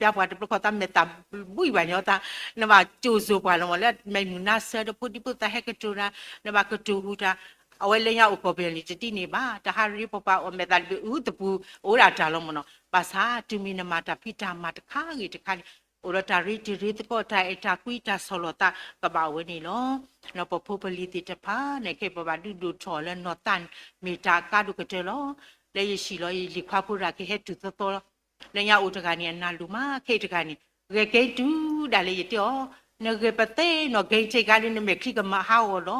ပျါပှၤတဘျီခီသးမဲာ်သးဘှံးဘၣ်ညီသး နဘၣ်ကၠိၤစိၤပှၤလီၤမး လၢမဲာ်မုာ်နါဆၢတဖိဒံဖိသးဟဲကတိၤတၢ် နဘၣ်ကတိၤဟူတၢ် အဝဲလၢညါအိၣ်ကီၢ်ပယီၤန့ၣ် တဒ်န့ၣ်ဘၣ် တၢ်ဟးရ့ပပှၤအီၣ်မဲာ်သးတဘ့ၣ်အူသပူၤ အိၣ်ဒၣ်တၢ်လီၤမးနီၤ. ဘၣ်ဆၣ်တုၤမ့ၢ်နမၤတၢ်ဖံးတၢ်မၤတခါဂ့ၤတခါန့ၣ် အိၣ်ဒီးတၢ်ရ့တံၤရ့သကိး တၢ်အဲၣ်တၢ်ကွံ တၢ်ဆီၣ်လီၤသးကဘၣ်အဝဲန့ၣ်လီၤ. နီၢ်ပဖိပလံၤသ့ၣ်တဖၣ်န့ၣ် ခဲအံၤပဘၣ်ဒုးဒိၣ်ထီၣ်လၢနီၢ်သးန့ၣ် မ့ၢ်တၢ်အကါဒိၣ်ကတၢၢ်လီၤ. လၢယဟံၣ်လီၤ ယလံၤခွါဖိတဂၤကဟဲတုၤသီသီလီၤ. လၢညါအိၣ်တဂၤန့ၣ် အနၢ်လိၤမး ခဲအံၤတဂၤန့ၣ် ဂဲၤကဲတုၤဒၣ်လဲာ် ယတဲအီၤ နဂဲၤပသ့နီၢ်ဂဲၤကဲကါလၢနမဲာ်ချံကမၤဟးဂီၤလီၤ.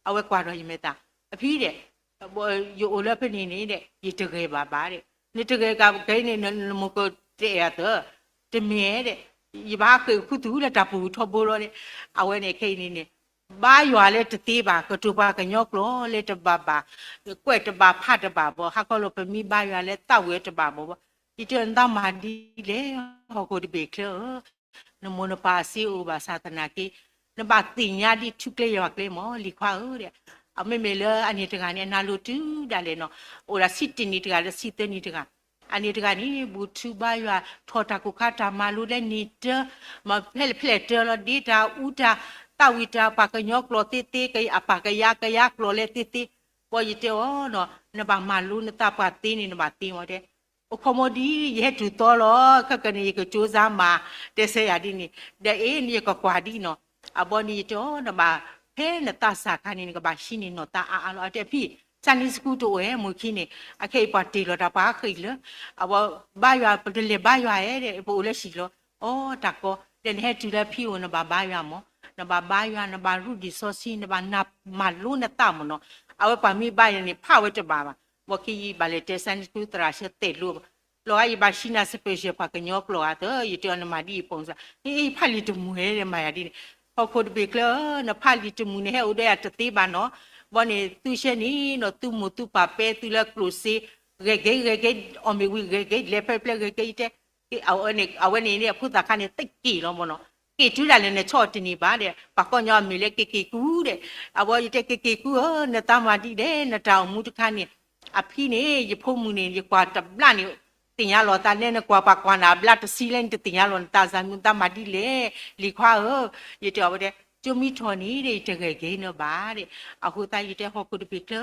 အဝဲကွၢ်ဒီးယမဲာ်သး အဖံဒီး ယအိၣ်လၢဖဲန့ၣ်န့ၣ်ဒီး ယတဂဲၤဘၣ်ဘၣ်ဒီး နတဂဲၤကါကဲန့ၣ် နမိၢ်ကတဲအသး တမ့ၢ်ဒီး ယဘၣ်ဃ့ၢ်ဃုသူၣ်လၢတၢ်ပူၤထီဘိလီၤဒီး အဝဲန့ၣ်ခဲအံၤန့ၣ်န့ၣ် ဘါယွၤလၢတသ့ဘၣ် ကတိၤပှၤကညီကျိာ်လၢတဘၣ်ဘၣ် ကွဲးတဘၣ်ဖးတဘၣ်ဘီ ဟးခီလီၤပမ့ၢ်ဘါယွၤလၢသးဝံၤတဘၣ်ဘီဘီ ယတဲနသးမၤဒ်လဲၣ် ဟီၣ်ခိၣ်တဘ့ၣ်ချၢဧၢ နမိၢ်နပၢ်အစ့အိၣ်ဘၣ်ဆၣ်သနာ်က့ နဘၣ်သ့ၣ်ညါဒ်ထူကျဲယွၤကျဲမး လံၤခွါဧၢဒီး အမ့မ့ၢ်လၢအန့ၣ်တဂၤန့ၣ် အနၢ်လိၤတုၤဒၣ်လဲာ်နီၤ အိၣ်ဒၣ်ဆံတနံၣ်တဂၤလၢဆံသၢနံၣ်တဂၤ အန့ၣ်တဂၤန့ၣ် ဘူးထူဘါယွၤ ထီၣ်တၢ်ကိၢ်ခါတၢ်မၤလိလၢန့ၣ်တၢ မၤဖဲလဲၣ်ဖဲလဲၣ်တၢလီၤ ဒ့တၢ်အူတၢ် သးဝံၤတၢ် ပှၤကညီကျိာ်သ့သ့ အပၢ်ကယၤကယၤကျိာ်လဲၣ်သ့သ့ ဘီယတဲအီၤနီၤ နဘၣ်မၤလိနသးပှၤသ့န့ၣ် နဘၣ်သ့မးတဲ အိၣ်ခိးမီဒ် ယဟဲတုၤသီလီၤ ခဲကနံၣ် ယကကၠိစါမး တဲဆၢယၤဒ်န့ၣ် ဒီးအ့ၣ် ယကကွၢ်ဒ်နီၤ အဘီန့ၣ်ယတဲအီၤ နဘၣ် ဖဲနသးစၢ်ခါန့ၣ် နကဘၣ်ဟံးန့ၢ်နီၢ်သးအါအါလီၤ အတဲဖံ Sunday school တအိၣ်ဧဲ မုၢ်ခံန့ၣ် အခဲအံၤပှၤတ့ၢ်လီၤတၢ်ပှၤဃ့ၢ်လၢ အဝဲဘါယွၤ ပတလဲၤဘါယွၤဧဲ ပအိၣ်လၢဟံၣ်လီၤ အီ တၢ်ကီ ဒီးနဟဲတုၤလၢဖံအိၣ် နဘၣ်ဘါယွၤမး, နဘၣ်ဘါယွၤ နဘၣ်ရူဒံၣ်စီဆှံ နဘၣ်မၤလိနသးမးနီၤ. အဝဲပှၤမ့ၢ်ဘါယွၤန့ၣ် ဖးဝဲတဘၣ်ဘၣ်. ဘီခံယဘၣ်လဲၤတဲ Sunday school သရၣ်ဆၢတဲာ်လိဘၣ် လီၤဂာ်ယဘၣ်ဟံးနၤ special ပှၤကညီကျိာ်ဂၤသၢ ယတဲအီၤ နမၤဒ်အံၤ ပုံစံ ဟ့ၣ်ဖးလံာ်တမုာ်ဒီး မၤယၤဒ်န့ၣ်, ဟီၣ်ခိၣ်တဘ့ၣ်ချၢဧၢ နဖးလံာ်တမုာ်န့ၣ် ဟဲအိၣ်ဒီးယၤတသ့ဘၣ်နီၤ. ဘီန့ၣ် သုရှဲန့ၣ်နီၤ သုမိၢ်သုပၢ်ပဲသုလၢကျိၣ်စ့ ဂဲၤက့ၤဂဲၤက့ၤ အီၣ်မ့ၢ်ဝံၤဂဲၤက့ၤ လဲၤဖဲပျဲဂဲၤက့ၤ ယတဲ အဝဲန့ၣ်န့ၣ် အဖိသၣ်ခါန့ၣ် သက့ၢ်လီၤမးနီၤ. က့ၤတုၤဒၣ်လဲာ် နဆီၣ်တန့ၢ်ဘၣ်ဒီး ပှၤကီၢ်ညီအမံၤလၢက့ၤက့ၤကူဒီး အဝဲယတဲ က့ၤက့ၤကူဧၢ နသးမၤဒ်လဲၣ် နတၢ်အိၣ်မူတခါန့ၣ် အဖံန့ၣ် ယဖိမုၣ်န့ၣ် ယကွၢ်တဘျီန့ၣ် သ့ၣ်ညါလီၤသး နဲနကွၢ်ပှၤကွၢ်နၤဘျီတဆံလဲၣ်န့ၣ် တသ့ၣ်ညါလီၤနသး စၢ်မုၢ်သးမၤဒ်လဲၣ် လံၤခွါဧၢ, ယတဲအီၤဝဲဒၣ် ကၠိမံထီၣ်န့ၣ်ဒီး ယတဂဲၤက့ၤနဘၣ်ဒီး အဃိသတးယတဲဟီၣ်ခိၣ်တဘ့ၣ်ချၢ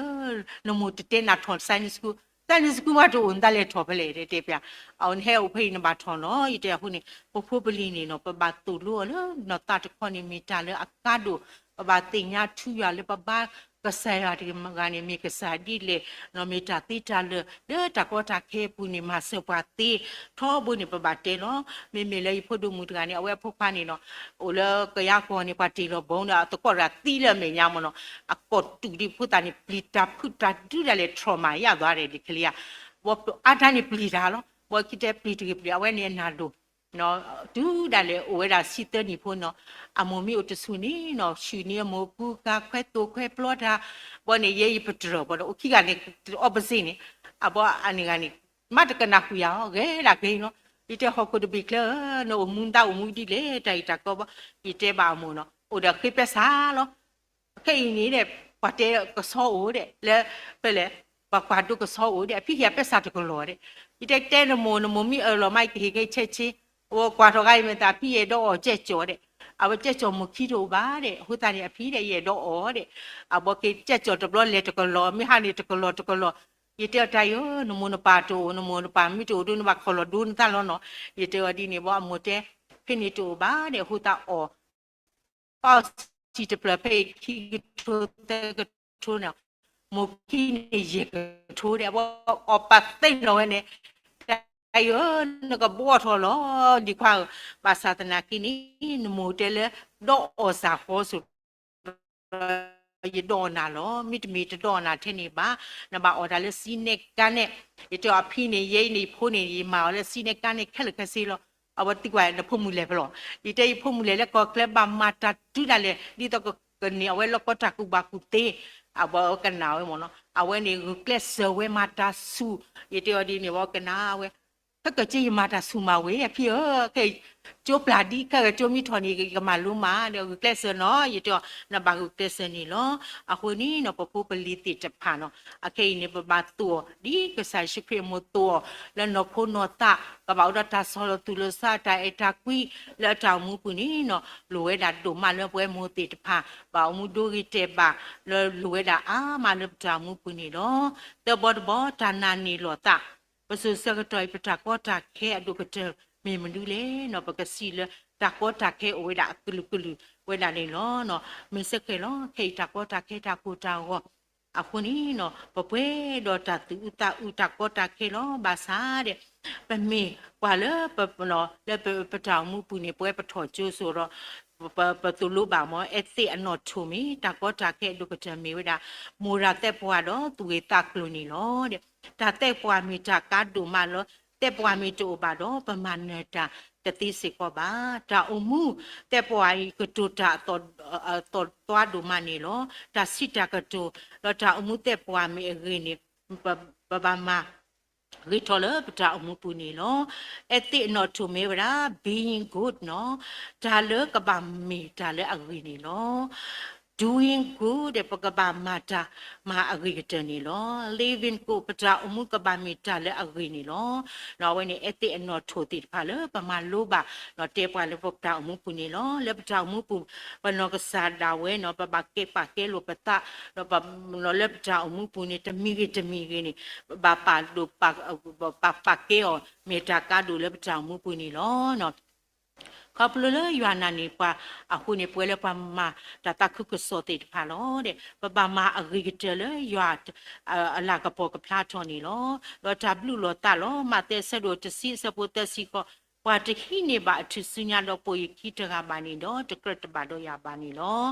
နမိၢ်တတဲနၤထီၣ် Sunday school, Sunday school မးတအိၣ် နသးလဲၤထီၣ်ဖဲလဲၣ် တဲပျး, အဝဲနဟဲအိၣ်ဖဲအံၤနဘၣ်ထီၣ်နီၤ ယတဲအဃိန့ၣ် ပဖိပလံၤန့ၣ်နီၤ ပဘၣ်သိၣ်လိအီၤလၢနီၢ်သးတခီန့ၣ် မ့ၢ်တၢ်လၢအကါဒိၣ်, ပဘၣ်သ့ၣ်ညါထူယွၤလၢပဘါကစၢ်ယွၤတဂၤန့ၣ် မ့ၢ်ကစၢ်ဒ်လဲၣ်, မ့ၢ်တၢ်သ့တၢ်လၢာ်လၢတၢ်ကီတၢ်ခဲအပူၤန့ၣ် မၤစၢၤပှၤသ့, ထီဘိန့ၣ် ပဘၣ်တဲလီၤ. မ့မ့ၢ်လၢယဖိဒိၣ်မုၣ်တဂၤန့ၣ် အဝဲအဖိခွါန့ၣ်နီၤ အိၣ်လၢကယၤကီၢ်န့ၣ် ပှၤတ့ၢ်လီၤဘီန့ၣ် အသကိးတဂၤသံလၢအမဲာ်ညါမးနီၤ, အကိာ်တူာ်ဒံးဖိသၣ်န့ၣ် ပျံၤတၢ်ဖုးတၢ်ဒုးဒၣ်လဲာ် trauma ယါသွါဒီး လံာ်ကလံၤဧါ, ဘီအါတၢ်န့ၣ်ပျံၤတၢ်လီၤ, ဘီခံတဲပျံၤတဂ့ၤပျံၤ အဝဲန့ၣ်အနၢ်ဒိၣ် တုၤဒၣ်လဲာ်အိၣ်ဝဲဒၣ်ဆံသၢနံၣ်ဖိနီၤ, အမိၢ်မ့ၢ်အိၣ်တဆူၣ်န့ၣ်နီၤ ဆူၣ်န့ၢ်အမိၢ်ပူၤ ကၤခွဲသိၣ်ခွဲပျီတၢ်, ဘီန့ၣ် ယဲယပတြၢၤဘီဒီး အိၣ်ခံဂၤန့ၣ် opposite န့ၣ်, အဘီအန့ၣ်ဂၤန့ၣ် မ့ၢ်တကနၣ်ဃုာ်ယၤအီၤ ဂဲၤဒၣ်ဂ့ၤနီၤ, ယတဲဟီၣ်ခိၣ်တဘ့ၣ်ချၢ နအိၣ်မူနသးအိၣ်မူဒ်လဲၣ် တၢ်ဂ့ၢ်တၢ်ကီဘီ, ယတဲဘၣ်အမိၢ်နီၤ အိၣ်ဒီးဃ့ပဲစၢ်လီၤ ခဲအံၤန့ၣ်ဒီး ပှၤတဲကဆီအိၣ်ဒီး လၢ ဖဲလဲၣ် ပှၤကွၢ်ဒိကဆီအိၣ်ဒီး အဖံဟ့ၣ်ယၤပဲစၢ်တကလီၤဒီး, ယတဲတဲနမိၢ် နမိၢ်မ့ၢ်အၢၣ်လီၤမး ယကဟ့ၣ်ခဲဆဲးဆ့, အဝဲကွၢ်ထီၣ်ဂၤအံၤမ့ၢ်သး အဖံယအဲၣ်ဒိးအီၣ်ကဲကၠီၤဒီး, အဝဲကဲကၠီၤမိၢ်ခံတအိၣ်ဘၣ်ဒီး အဃိသတးန့ၣ် အဖံဒီးယအဲၣ်ဒိးအီၣ်ဒီး, အဘီက့ၤကဲကၠီၤတဘျီလဲၤတကလီၤ မ့ၢ်ဟါန့ၣ်တကလီၤတကလီၤ, ယတဲအီၤတၢ်အံၤဧၢ နမိၢ်နပၢ်တအိၣ် နမိၢ်နပၢ်မ့ၢ်တအိၣ်ဒီး နဘၣ်ခီၣ်လီၤဒိနသးလီၤနီၤ, ယတဲအီၤဒ်န့ၣ်ဘီ အမိၢ်တဲ ဖဲန့ၣ်တအိၣ်ဘၣ်ဒီး အဃိသတးအီၣ် အီၣ်ဆံးတဖျၢၣ်ဖဲအံၤ ခံကထိသၢကထိန့ၣ်, မိၢ်ခံန့ၣ်ယဲၢ်ကထိဒီး အဝဲအီၣ်ပာ်သ့လီၤဝဲန့ၣ်, တၢ်အံၤဧၢ နကဘှီထီၣ်လီၤ လံၤခွါဧၢ, ဘၣ်ဆၣ်သနာ်က့န့ၣ် နမိၢ်တဲလၢ ဒီးအီၣ်စၢ်ဃီစိၤ ယဒီးအီၣ်နၤလီၤ, မ့တမ့ၢ်တဒီးအီၣ်နၤထဲန့ၣ်ဘၣ်, နဘၣ်အီၣ်တၢ်လၢစံးနဲၣ်ကါနဲၣ်, ယတဲအီၤအဖံန့ၣ် ယဲအံၤန့ၣ် ယဖိန့ၣ် ယမၤအီၤလၢစံးနဲၣ်ကါနဲၣ်ခဲလၢာ်ခဲဆ့လီၤ, အဝဲသံကွၢ်နဖိမုၣ်လဲၣ်ဖဲလဲၣ်, ယတဲယဖိမုၣ်လဲၣ်လၢကီၢ်ချၢဘၣ်မၤတၢ်တုၤဒၣ်လဲာ် ဒ်သိးကကန့ၢ်အဝဲလၢကီၢ်တၢ်ကူၣ်ဘၣ်ကူၣ်သ့, အဝဲကနၣ်ဝဲမ့ၢ်နီၤ, အဝဲန့ၣ်ဂုာ်ကျဲးစၢးဝဲမၤတၢ်ဆူၣ်, ယတဲအီၤဒ်န့ၣ်ဝဲကနၣ်ဝဲ ခဲကၠ့ယမၤတၢ်ဆူၣ်မၤဝဲ အဖံဧၢ, ခဲ ကၠိပျၢ်ဒ်ခဲဂ့ၤ ကၠိမံထီၣ်န့ၣ် ယကမၤလိမး ဒီးဂုာ်ကျဲးစၢးနီၤ, ယတဲအီၤ နဘၣ်ဂုာ်ကျဲးစၢးန့ၣ်လီၤ. အဃိန့ၣ်နီၤ ပဖိပလံၤသ့ၣ်တဖၣ်နီၤ အခဲအံၤန့ၣ် ပဘၣ်သိၣ်အီၤ ဒ်ကစၢ်ယ့ၣ်ၡူးခရံာ်အမိၣ်သိၣ်အီၤ လၢနီၢ်ခိနီၢ်သး ကဘၣ်အိၣ်ဒီးတၢ်ဆီၣ်လီၤသူၣ်လီၤသး တၢ်အဲၣ်တၢ်ကွံ လၢအတၢ်အိၣ်မူပူၤန့ၣ်နီၤ လိၣ်ဝဲဒၣ်ဒိၣ်မးလၢပဝဲမိၢ်သ့ၣ်တဖၣ် ဘၣ်အိၣ်မူဒိဂ့ၤတဲာ်ဘၣ် လၢလိၣ်ဝဲဒၣ်အါမးလၢပတၢ်အိၣ်မူပူၤန့ၣ်လီၤ. သၢဘီတဘီ တၢ်နာ်န့ၢ်လီၤသး ပစိၤဆၢကတီၢ်အံၤ ပတၢ်ကီတၢ်ခဲအဒိၣ်ကတၢၢ်မ့ၢ်မနုၤလဲၣ်နီၤ, ပကစံးလၢတၢ်ကီတၢ်ခဲအိၣ်ဝဲဒၣ်အကလုာ်ကလုာ်ဝဲဒၣ်န့ၣ်လီၤ. မ့ၢ်စ့ၢ်ကီးလီၤ ခဲအံၤတၢ်ကီတၢ်ခဲတၢ်ကိၢ်တၢ်ဂီၤ အဃိန့ၣ်နီၤ ပပှဲၤဒီးတၢ်သူၣ်အုးသးအုးတၢ်ကီတၢ်ခဲလီၤ. ဘၣ်ဆၣ်ဒီး ပမ့ၢ်ပှၤလၢပ လၢပတၢ်အိၣ်မူပူၤန့ၣ် ပဝဲပထီၣ်ကၠိစိၤဒီး ပ ပသိၣ်လိဘၣ်မ့ၢ် အဲသ့ၣ်အနီၣ်ထိၣ်မ့ၢ် တၢ်ကီတၢ်ခဲအဒိၣ်ကတၢၢ်မ့ၢ်ဝဲဒၣ် မိၢ်ဒၣ်သဲပှၢ်ဒီးသူၣ်ဂ့ၤသးကျိၤန့ၣ်လီၤ. တၢ်သဲပှၢ်မ့ၢ်တၢ်ကါဒိၣ်မးလီၤ. သဲပှၢ်မ့ၢ်တအိၣ်ဘၣ်ဒီး ပမၤနၢၤတၢ်တသ့စ့ၢ်ကီးဘၣ်. တၢ်အိၣ်မူသဲပှၢ်အံၤ ကတိၤတၢ်အသီၣ်သွါဒိၣ်မးန့ၣ်လီၤ. တၢ်စံးတၢ်ကတိၤ ဒီးတၢ်အိၣ်မူသဲပှၢ်မ့ၢ်အဂ့ၤန့ၣ် ပ ပဘၣ်မၤ ဂ့ၤထီၣ်လၢပတၢ်အိၣ်မူပူၤန့ၣ်လီၤ. အဲသ့ၣ်အနီၣ်ထိၣ်မ့ၢ်ဝဲဒၣ် being good နီၤ, တၢ်လၢကဘၣ်မ့ၢ်တၢ်လၢအဂ့ၤန့ၣ်လီၤ. Doing good ပကဘၣ်မၤတၢ်မၤအဂ့ၤကတၢၢ်န့ၣ်လီၤ. Living good ပတၢ်အိၣ်မူကဘၣ်မ့ၢ်တၢ်လၢအဂ့ၤန့ၣ်လီၤ. အဝဲန့ၣ် အဲသ့ၣ်အနီၣ်ထိၣ်သ့ၣ်တဖၣ်လၢပမၤလိဘၣ် ဒီးတဲပှၤလၢပတၢ်အိၣ်မူပူၤန့ၣ်လီၤ. လၢပတၢ်အိၣ်မူပူၤ ပနီၢ်ကစၢ်ဒၣ်ဝဲနီၤ ပဘၣ်ကဲပာ်ကဲလိာ်ပသး ဒီးပ လၢပတၢ်အိၣ်မူပူၤန့ၣ် တမံၤဂ့ၤတမံၤဂ့ၤန့ၣ် ပဘၣ်ပာ်ဒိၣ် ပာ်ပာ်ကဲအီၤ မ့ၢ်တၢ်ကါဒိၣ်လၢပတၢ်အိၣ်မူပူၤန့ၣ်လီၤ. ခီဖျိလၢယွၤနာ်န့ၢ်ပှၤအဃိန့ၣ် ပဝဲလၢပှၤမၤတၢ်သးခုကစီၣ်သ့ၣ်တဖၣ်လီၤ. ပဘၣ်မၤအဂ့ၤကတၢၢ်လၢယွၤအလၤကပီၤကဖျါထီၣ်န့ၣ်လီၤ. ဒီးတၢ်ဘျုးလီၤသးလီၤ. မးသဲအဆၢဒိၣ်တဆံအဆၢဖိသၢဆံဃိး ပှၤတဟံးန့ၢ်ဘၣ်အထူၣ်စုညါဒီးပိာ်ယခံတဂၤဘၣ်န့ၣ်ဒီး တကြၢးတဘၣ်ဒီးယၤဘၣ်န့ၣ်လီၤ.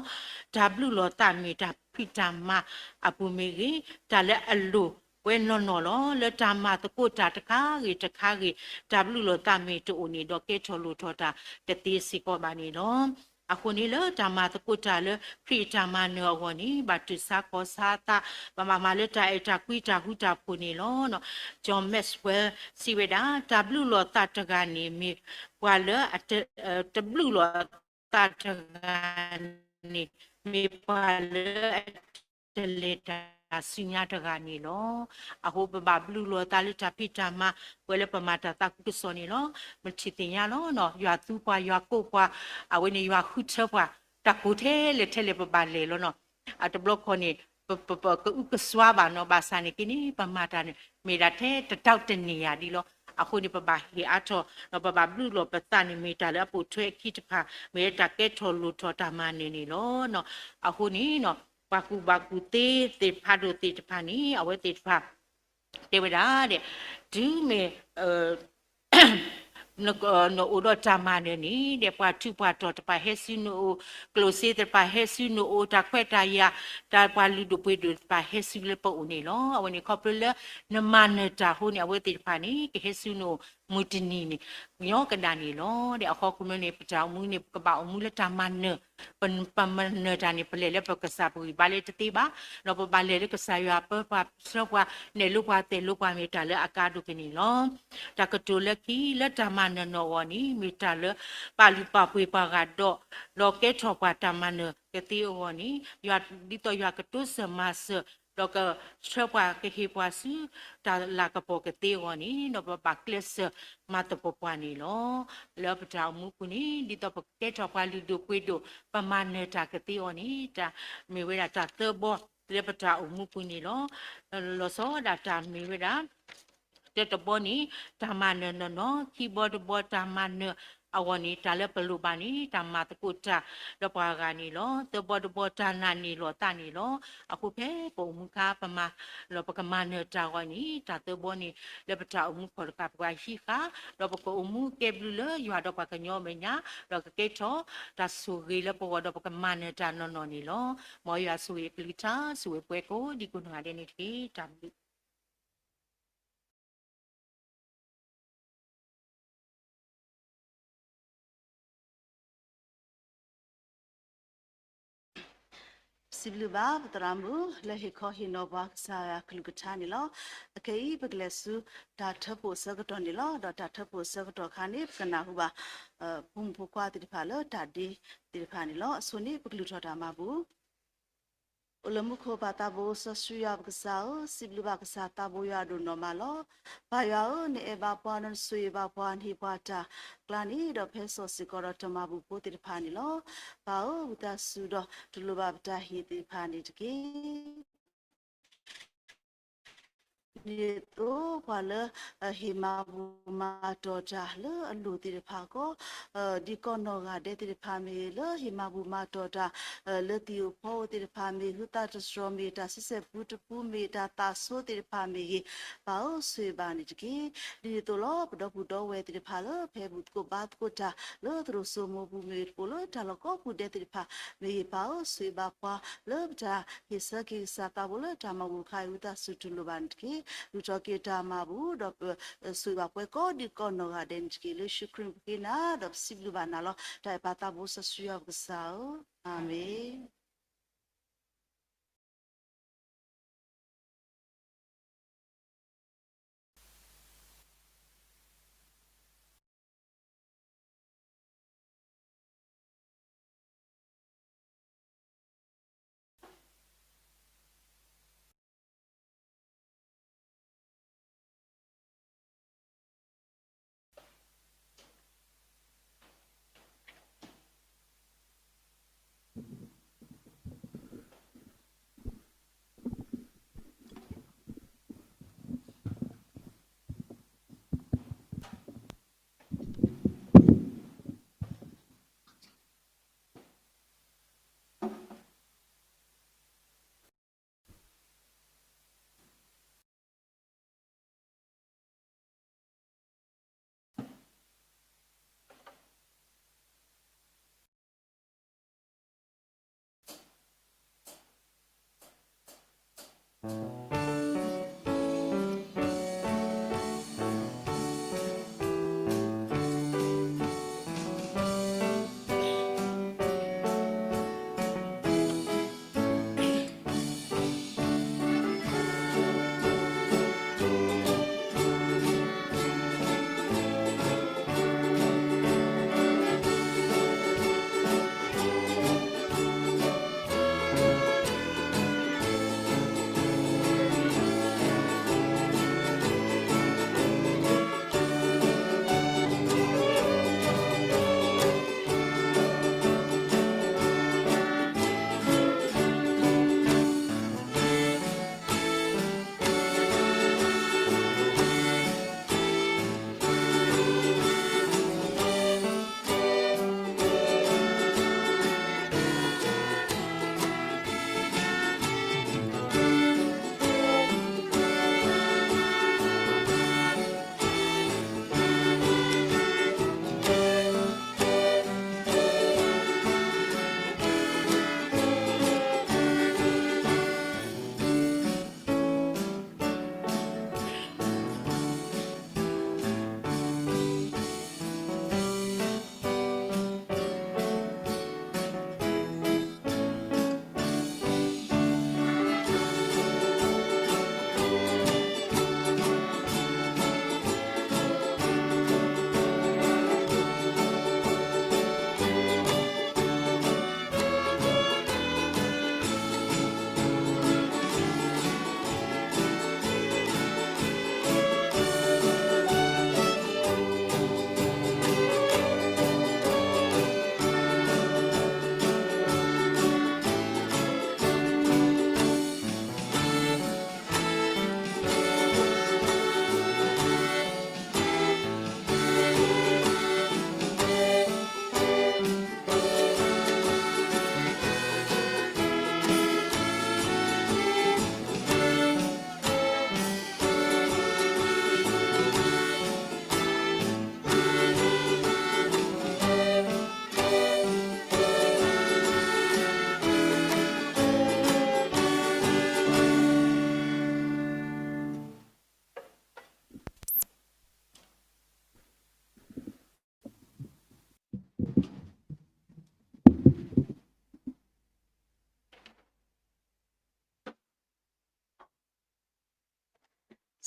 တၢ်ဘျုးလီၤသးမ့ၢ်တၢ်ဖံးတၢ်မၤအပူၤမ့ၢ်ဂ့ၤ, တၢ်လၢအလိၣ်ဝဲနီၢ်နီၢ်လီၤ. လၢတၢ်မၤသကိးတၢ်တခါဂ့ၤတခါဂ့ၤ, တၢ်ဘျုးလီၤသးမ့ၢ်တအိၣ်န့ၣ်ဒီး ကဲထီၣ်လိၣ်ထီၣ်တၢ်တသ့စ့ၢ်ကီးဘၣ်န့ၣ်လီၤ. အဃိန့ၣ် လၢတၢ်မၤသကိးတၢ်လၢခရံာ်အတၢ်မၤနၢၤအဂီၢ်န့ၣ် ဘၣ်တူၢ်ဆါခီၣ်ဆါသး, ဘၣ်မၤမၤလၢတၢ်အဲၣ်တၢ်ကွံတၢ်ဃူတၢ်ဖိးန့ၣ်လီၤ. John Maxwell စံးဝဲဒၣ်, တၢ်ဘျုးလီၤသးတဂၤန့ၣ် မ့ၢ်ပှၤလၢအတ တဘျုးလီၤသးတဂၤန့ၣ် မ့ၢ်ပှၤလၢအတလဲၤတၢ်ဆူညါတဂၤန့ၣ်လီၤ. အဃိပဘၣ်ဘျုးလီၤသးလၢတၢ်ဖံးတၢ်မၤ ပှဲၤလၢပမၤတၢ်သးခုကစီၣ်န့ၣ်လီၤ. ပထံၣ်သ့ၣ်ညါလီၤ, ယွၤသူပှၤ ယွၤကိးပှၤ, အဝဲန့ၣ်ယွၤဃုထၢပှၤ, တၢ်ကိးထဲလဲၣ်ထဲလဲၣ်ပဘၣ်လဲၤလီၤနီၤ. အတဘျီခီန့ၣ် ပ ပ ပကအုကစွါဘၣ်နီၤ, ဘၣ်ဆၣ်န့ၣ်က့န့ၣ် ပမၤတၢ်န့ၣ် မ့ၢ်ဒၣ်ထဲတတီတန့ၢ်ယၤဒ်လီၤ. အဃိန့ၣ် ပဘၣ်ဟ့ၣ်အါထီၣ် ဒီးပဘၣ်ဘျုးလီၤပသးန့ၣ် မ့ၢ်တၢ်လၢအပိာ်ထွဲအခံတဖၣ်, မ့ၢ်တၢ်ကဲထီၣ်လိၣ်ထီၣ်တၢ်မၤနၢၤန့ၣ်လီၤ. အဃိန့ၣ် ပှၤကူၣ်ဘၣ်ကူၣ်သ့သ့ၣ်တဖၣ်ဒိၣ်သ့ၣ်တဖၣ်န့ၣ် အဝဲသ့ၣ်တဖၣ် တဲဝဲဒၣ်ဒီး တုၤမ့ၢ် နအိၣ်ဒီးတၢ်မၤနၢၤန့ၣ်ဒီး ပှၤထူးပှၤတီၤတဖၣ်ဟဲဆူနအိၣ်, ကျိၣ်စ့သ့ၣ်တဖၣ်ဟဲဆူနအိၣ်, တၢ်ခွဲးတၢ်ယာ်, တၢ်ပှၤလုၢ်ဒိၣ်ပှ့ၤဒိၣ်တဖၣ်ဟဲဆူလၢပအိၣ်န့ၣ်လီၤ. အဝဲန့ၣ်ခီဖျိလၢနမၤနၢၤတၢ်အဃိန့ၣ် အဝဲသ့ၣ်တဖၣ်န့ၣ် ကဟဲဆူနအိၣ်မုၢ်တနံၤန့ၣ် ကညီကဒၣ်န့ၣ်လီၤ. ဒီးအဃိ ခီဖျိန့ၣ် ပတၢ်အိၣ်မူန့ၣ် ပကဘၣ်အိၣ်မူလၢတၢ်မၤနၢၤ ပ ပမၤနၢၤတၢ်န့ၣ် ပလဲၤလၢပကစၢ်ပဂံၢ်ဘါလၢတသ့ဘၣ်, ဒီးပဘၣ်လဲၤလၢကစၢ်ယွၤပၢပှၤဆှၢပှၤ နဲၣ်လိပှၤတဲာ်လိပှၤမ့ၢ်တၢ်လၢအကါဒိၣ်က့ၤန့ၣ်လီၤ. တၢ်ကတိၤလၢခံ လၢတၢ်မၤနၢၤနီၢ်အဂီၢ်န့ၣ် မ့ၢ်တၢ်လၢပာ်လုၢ်ပာ်ပှ့ၤပှၤဂၤဒီး ဒီးကဲထီၣ်ပှၤတၢ်မၤနၢၤကသ့အဂီၢ်န့ၣ် ယွၤဒ်သိးယွၤကတိစၢၤမၤစၢၤ ဒီးကဆှၢပှၤကဟ့ၣ်ပှၤဆူတၢ်လၤကပီၤကသ့အဂီၢ်န့ၣ် ဒီးပဘၣ်ကျဲးစၢးမၤသပှၢ်ပှၢ်န့ၣ်လီၤ. လၢပတၢ်အိၣ်မူပူၤန့ၣ် ဒ်သိးပကဲထီၣ်ပှၤလုၢ်ဒိၣ်ပှ့ၤဒိၣ် ပမၤနၢၤတၢ်ကသ့အဂီၢ်န့ၣ် တၢ်မ့ၢ်ဝဲဒၣ်တၢ်သၢဘီလၢပတၢ်အိၣ်မူပူၤန့ၣ်လီၤ. လီၤဆီဒၣ်တၢ်မ့ၢ်ဝဲဒၣ် တၢတဘီန့ၣ် တၢ်မၤနၢၤနီၢ်နီၢ်, ခံဘီတဘီတၢ်မၤနၢၤအဂီၢ်န့ၣ် တၢ်လၢပလိၣ်ဘၣ်န့ၣ် တၢ်မၤသကိးတၢ်ဒီးပှၤဂၤန့ၣ်လီၤ. သၢဘီတဘီတၢ်နာ်န့ၢ်လီၤသးန့ၣ်လီၤ. အဃိဖဲပအိၣ်မူခါ ပမၤလီၤ ပကမၤနၢၤတၢ်အဂီၢ်န့ၣ် တၢ်သၢဘီန့ၣ် လၢပတၢ်အိၣ်မူခီၣ်တကးပှၤဟံးဃာ် ဒီးပကအိၣ်မူကဲဘျုးလၢယွၤဒီးပှၤကညီအမဲာ်ညါ ဒီးကကဲထီၣ်တၢ်ဆိၣ်ဂ့ၤလၢပဂီၢ်ဒီးပကမၤနၢၤတၢ်နီၢ်နီၢ်န့ၣ်လီၤ. မ်ယွၤဆိၣ်ဂ့ၤအကလုၢ်ကထါ ဆိၣ်ဂ့ၤပှၤကိးဒံကိးနီၢ်ဂၤဒဲးန့ၣ်တက့ၢ်. တၢ်ဘျုး စံးဘျုးဘၣ်ပသရၣ်မုၣ် လၢဟ့ၣ်ခီဟ့ၣ်နီၤပှၤကစၢ်ယွၤကလုၢ်ကထါန့ၣ်လီၤ. အခဲအံၤ ပကလဲၤဆူတၢ်ထၢဖှိၣ်အဆၢကတီၢ်န့ၣ်လီၤ. ဒီးတၢ်ထၢဖှိၣ်အဆၢကတီၢ်အခါန့ၣ် ပကနၢ်ဟူဘၣ် ဖိမုၣ်ဖိခွါသ့ၣ်တဖၣ်လၢတၢ်ဒ့သ့ၣ်တဖၣ်န့ၣ်လီၤ. အဆိန့ၣ် ပကလုၢ်ထီၣ်တၢ်မၤဘူၣ် အိၣ်လၢမူခိၣ်ပၢ်သးဘိစီဆှံယွၤပကစၢ်ဧၢ, စံးဘျုးဘၣ်ကစၢ်သးဘိယွၤဒိၣ်နီၢ်မးလီၤ. ပၢ်ယွၤဧၢ, နအဲၣ်ဘၣ်ပှၤဒီးနဆိၣ်ဂ့ၤဘၣ်ပှၤ နဟ့ၣ်ပှၤတၢ်ကျါန့ၣ် ဒီးဖဲစီၤစ့ၢ်ကီးဒီးတၢ်မၤဘူၣ်ဖိသ့ၣ်တဖၣ်န့ၣ်လီၤ. ပၢ်ဧၢ, ဝံသးစူၤဒီးတူၢ်လိာ်ဘၣ်ပတၢ်ဟ့ၣ်သ့ၣ်တဖၣ်န့ၣ်တက့ၢ်. ဒ်သိးပှၤလၢ ဟ့ၣ်မၤဘူၣ်မၤတီၢ်တၢ်လၢအလိၣ်သ့ၣ်တဖၣ်ကီး, ဒ်ကီၢ်နီၢ်ဂၤဒဲးသ့ၣ်တဖၣ်မ့ၢ်ဂ့ၤ, လၢဟ့ၣ်မၤဘူၣ်မၤတီၢ်တၢ် လၢသံၣ်ဧိၤဖီဧိၤသ့ၣ်တဖၣ်မ့ၢ်ဂ့ၤ, ဟုသးတတြီၤမ့ၢ်ဂ့ၤ, တၢ်ဆံဆဲၣ်ပူတပူမ့ၢ်ဂ့ၤ, တၢ်သးဆိသ့ၣ်တဖၣ်မ့ၢ်ဂ့ၤ, ပၢ်ဧၢ, ဆိၣ်ဂ့ၤဘၣ်န့ၣ်တက့ၢ်. ဒ်န့ၣ်အသိးလီၤ, ပဒီပုၢ်ဒီဝဲၢ်သ့ၣ်တဖၣ်လၢ ဖဲဘူၣ်သကိးဘါသကိးတၢ် လၢသရိာ်စိမိၤပူၤမ့ၢ်ဂ့ၤ, တကိးလၢတၢ်လီၢ်ကိးပူၤဒဲးသ့ၣ်တဖၣ်မ့ၢ်ဂ့ၤ, ပၢ်ဧၢ, ဆိၣ်ဂ့ၤဘၣ်ပှၤလၢပတၢ်ဟ့ၣ်ဆၢက့ၤကစၢ်သးဘိလၢတၢ်မၤဘူၣ်တခါအံၤ ဝံသးစူၤတူၢ်လိာ်ဘၣ်န့ၣ်တက့ၢ်. လုၢ်ထီၣ်က့ၤတၢ်မၤဘူၣ်ဒီး ဆိၣ်ဂ့ၤဘၣ်ပှၤကိးဒံကိးနီၢ်ဂၤဒဲးန့ၣ်တက့ၢ်. လၢယ့ၣ်ၡူးခရံာ်ပဃ့နၤဒီးပစံးဘျုးဘၣ်နၤလီၤ. တၢ်အဲၣ်ပၢ်သးဘိစီဆှံယွၤပကစၢ်ဧၢ, အၤမ့ၣ်.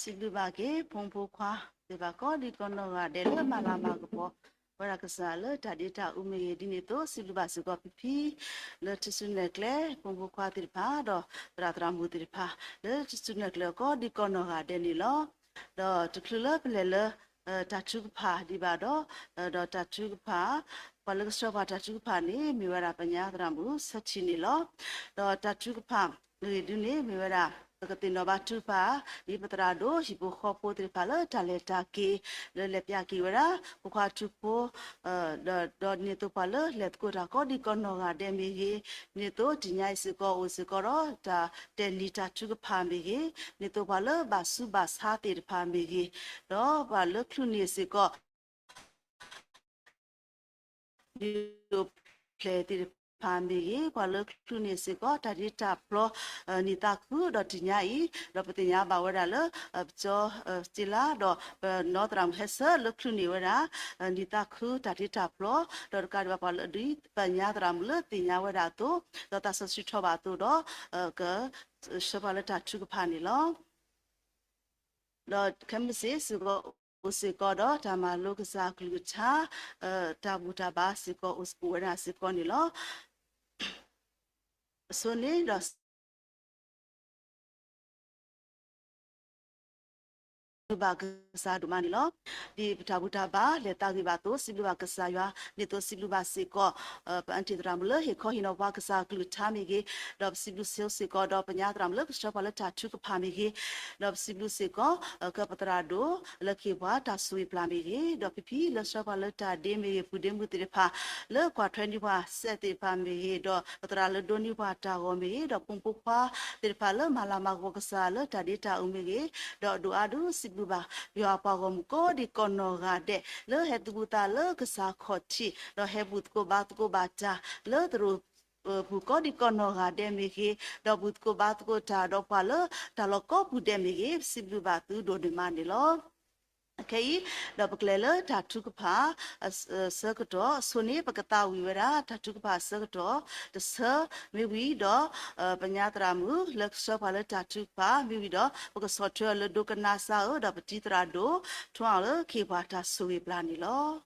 စံးဘျုးဘၣ်က့ၤ ဖိမုၣ်ဖိခွါသ့ၣ်တဖၣ် ကိးဒံကီးနီၢ်ဂၤဒဲး လၢမၤလၤမၤကပီၤဝဲဒၣ်ကစၢ်လၢတၢ်ဒ့တၢ်အူမ့ၢ်ဂ့ၤ, ဒ်န့ၣ်အသိး စံးဘျုးဘၣ်စ့ၢ်ကီးဖံဖံ လၢထူၣ်စုနဲၣ်ကျဲ ဖိမုၣ်ဖိခွါသ့ၣ်တဖၣ် ဒီးသရၣ်သရၣ်မုၣ်သ့ၣ်တဖၣ် လၢထူၣ်စုနဲၣ်ကျဲအီၤ ကိးဒံကီးနီၢ်ဂၤဒဲးန့ၣ်လီၤ. ဒီးတချုးလၢပလဲၤလၢ တၢ်ထုကဖၣ်ဒံးဘၣ်ဒီး, ဒီးတၢ်ထုကဖၣ်, ပှၤလၢကဆှၢပှၤတၢ်ထုကဖၣ်န့ၣ် မ့ၢ်ဝဲဒၣ်ပညါသရၣ်မုၣ်ဆၢထံန့ၣ်လီၤ. ဒီးတၢ်ထုကဖၣ်အဂ့ၢ်ဒ်န့ၣ် မ့ၢ်ဝဲဒၣ် ပကသ့ၣ်နီၣ်ဘၣ်ထုကဖၣ် ဒ်ပသရၣ်ဒိၣ်ဟံၣ်ဖိဃီဖိသ့ၣ်တဖၣ်လၢတၢ်လဲၤတၢ်က့ၤ လၢလဲၤပျၢ်က့ၤဝဲဒၣ် ဖိခွါထူဖိ ဒီးဒ်န့ၣ်အသိးပှၤလၢလဲၤသကိးတၢ်ကိးဒံကီးနီၢ်ဂၤဒဲးမ့ၢ်ဂ့ၤ, ဒ်န့ၣ်အသိးတနံၤညါအံၤစ့ၢ်ကီးအိၣ်စ့ၢ်ကီးဒီး တၢ်တဲာ်နံၤတၢ်ထုကဖၣ်မ့ၢ်ဂ့ၤ, ဒ်န့ၣ်အသိးပှၤလၢဘၣ်ဆူးဘၣ်ဆါသ့ၣ်တဖၣ်မ့ၢ်ဂ့ၤ, ဒီးပှၤလၢချုးန့ၢ်စ့ၢ်ကီး ဒုးအိၣ်ဖျဲၣ်သ့ၣ်တဖၣ်မ့ၢ်ဂ့ၤ, ပှၤလၢချုးန့ၢ်စ့ၢ်ကီး တၢ်ဒ့တၢ်ဖျီ နံၣ်သးခုဒီးတနံၤညါအံၤ, ဒီးပသ့ၣ်ညါဘၣ်ဝဲဒၣ်လၢ ပကၠီ စ့လါ ဒီးနီၢ်သရၣ်မုၣ်ဟဲဆၢလၢချုးန့ၢ်ဝဲဒၣ် နံၣ်သးခုတၢ်ဒ့တၢ်ဖျီ, ဒီးတကးဒံးဘၣ်ပှၤလၢဒ်ပညါသရၣ်မုၣ်လၢသ့ၣ်ညါဝဲဒၣ်အသိး, ဒီးသးစီဆှံထီၣ်ဘၣ်အသိးဒီး က ဆှၢပှၤလၢတၢ်ထုကဖၣ်န့ၣ်လီၤ. ဒီးခဲမုၢ်ဆ့ၣ်စ့ၢ်ကီး အိၣ်စ့ၢ်ကီးဒီးတၢ်မၤလိကစၢ်အကလုၢ်ကထါ တၢ်ဘူၣ်တၢ်ဘါစ့ၢ်ကီးအိၣ်ဝဲဒၣ်စ့ၢ်ကီးန့ၣ်လီၤ. အဆိန့ၣ်ဒီး ဘျုးဘၣ်ကစၢ်ဒိၣ်မးန့ၣ်လီၤ. ဒ်ပတၢ်ဘူၣ်တၢ်ဘါလဲၤသးဂ့ၤဘၣ်အသိး စံးဘျုးဘၣ်ကစၢ်ယွၤ, ဒ်သိးစံးဘျုးဘၣ်စ့ၢ်ကီး ပအၢၣ်တ့ၢ်သရၣ်မုၣ်လၢဟ့ၣ်ခီဟ့ၣ်နီၤပှၤကစၢ်အကလုၢ်ကထါမ့ၢ်ဂ့ၤ, ဒီးပစံးဘျုးစ့ၢ်ကီးဒီးပညါသရၣ်မုၣ်လၢကဆှၢပှၤလၢတၢ်ထုကဖၣ်မ့ၢ်ဂ့ၤ, ဒီးပစံးဘျုးစ့ၢ်ကီး ကပသရၣ်ဒိၣ် လၢကဟ့ၣ်ပှၤတၢ်ဆိၣ်ဂ့ၤပျၢ်မ့ၢ်ဂ့ၤ, ဒီးဖံဖံလၢဆှၢပှၤလၢတၢ်ဒ့မ့ၢ်ဂ့ၤ ပုၢ်ဒ့မုၣ်သ့ၣ်တဖၣ် လၢကွၢ်ထွဲန့ၢ်ပှၤစဲးသ့ၣ်တဖၣ်မ့ၢ်ဂ့ၤ, ဒီးပသရၣ်လၢဒိးန့ၢ်ပှၤတၢ်ဂီၤမ့ၢ်ဂ့ၤ, ဒီးဖိမုၣ်ဖိခွါသ့ၣ်တဖၣ်လၢမၤလၤမၤကပီၤကစၢ်လၢတၢ်ဒ့တၢ်အူမ့ၢ်ဂ့ၤ, ဒီးဒိၣ်အါဒိၣ်စံးဘျုးဘၣ် ယွၤအပှၤဂီၢ်မုၢ်ကိးဒံကီးနီၢ်ဂၤဒဲး လၢဟဲသူၣ်ဘူၣ်သးလၢကစၢ်ခီၣ်ထံး, ဒီးဟဲဘူၣ်သကိးဘါသကိးဘၣ်တၢ် လၢသရိာ် ပှၤလၢအအိၣ်လၢတၢ်ပူၤကီၢ်ဒံကီၢ်နီၢ်ဂၤဒဲးမ့ၢ်ဂ့ၤ, ဒီးပှၤသကိးဘါသကိးတၢ် ဒီးပှၤလၢတၢ်လီၢ်ကိးပူၤဒဲးမ့ၢ်ဂ့ၤ, ပစံးဘျုးဘၣ်သုဒိၣ်န့ၢ်မးန့ၣ်လီၤ. ခဲအံၤ ဒီးပကလဲၤလၢတၢ်ထုကဖၣ် အဆၢကတီၢ်, အဆိန့ၣ် ပကသးဝံၣ်ဝဲဒၣ် တၢ်ထုကဖၣ်အဆၢကတီၢ်တဆၢမ့ၢ်ဝံၤဒီး ပညါသရၣ်မုၣ် လၢကဆှၢပှၤလၢတၢ်ထုကဖၣ်မ့ၢ်ဝံၤဒီး ပကဆီၣ်ထွဲအီၤလၢဒိကနၣ်စၢ်ဧၢ, ဒီးပတံၤသရၣ်ဒိၣ် ထွန်းအောင် လၢကဟ့ၣ်ပှၤတၢ်ဆိၣ်ဂ့ၤပျၢ်န့ၣ်လီၤ.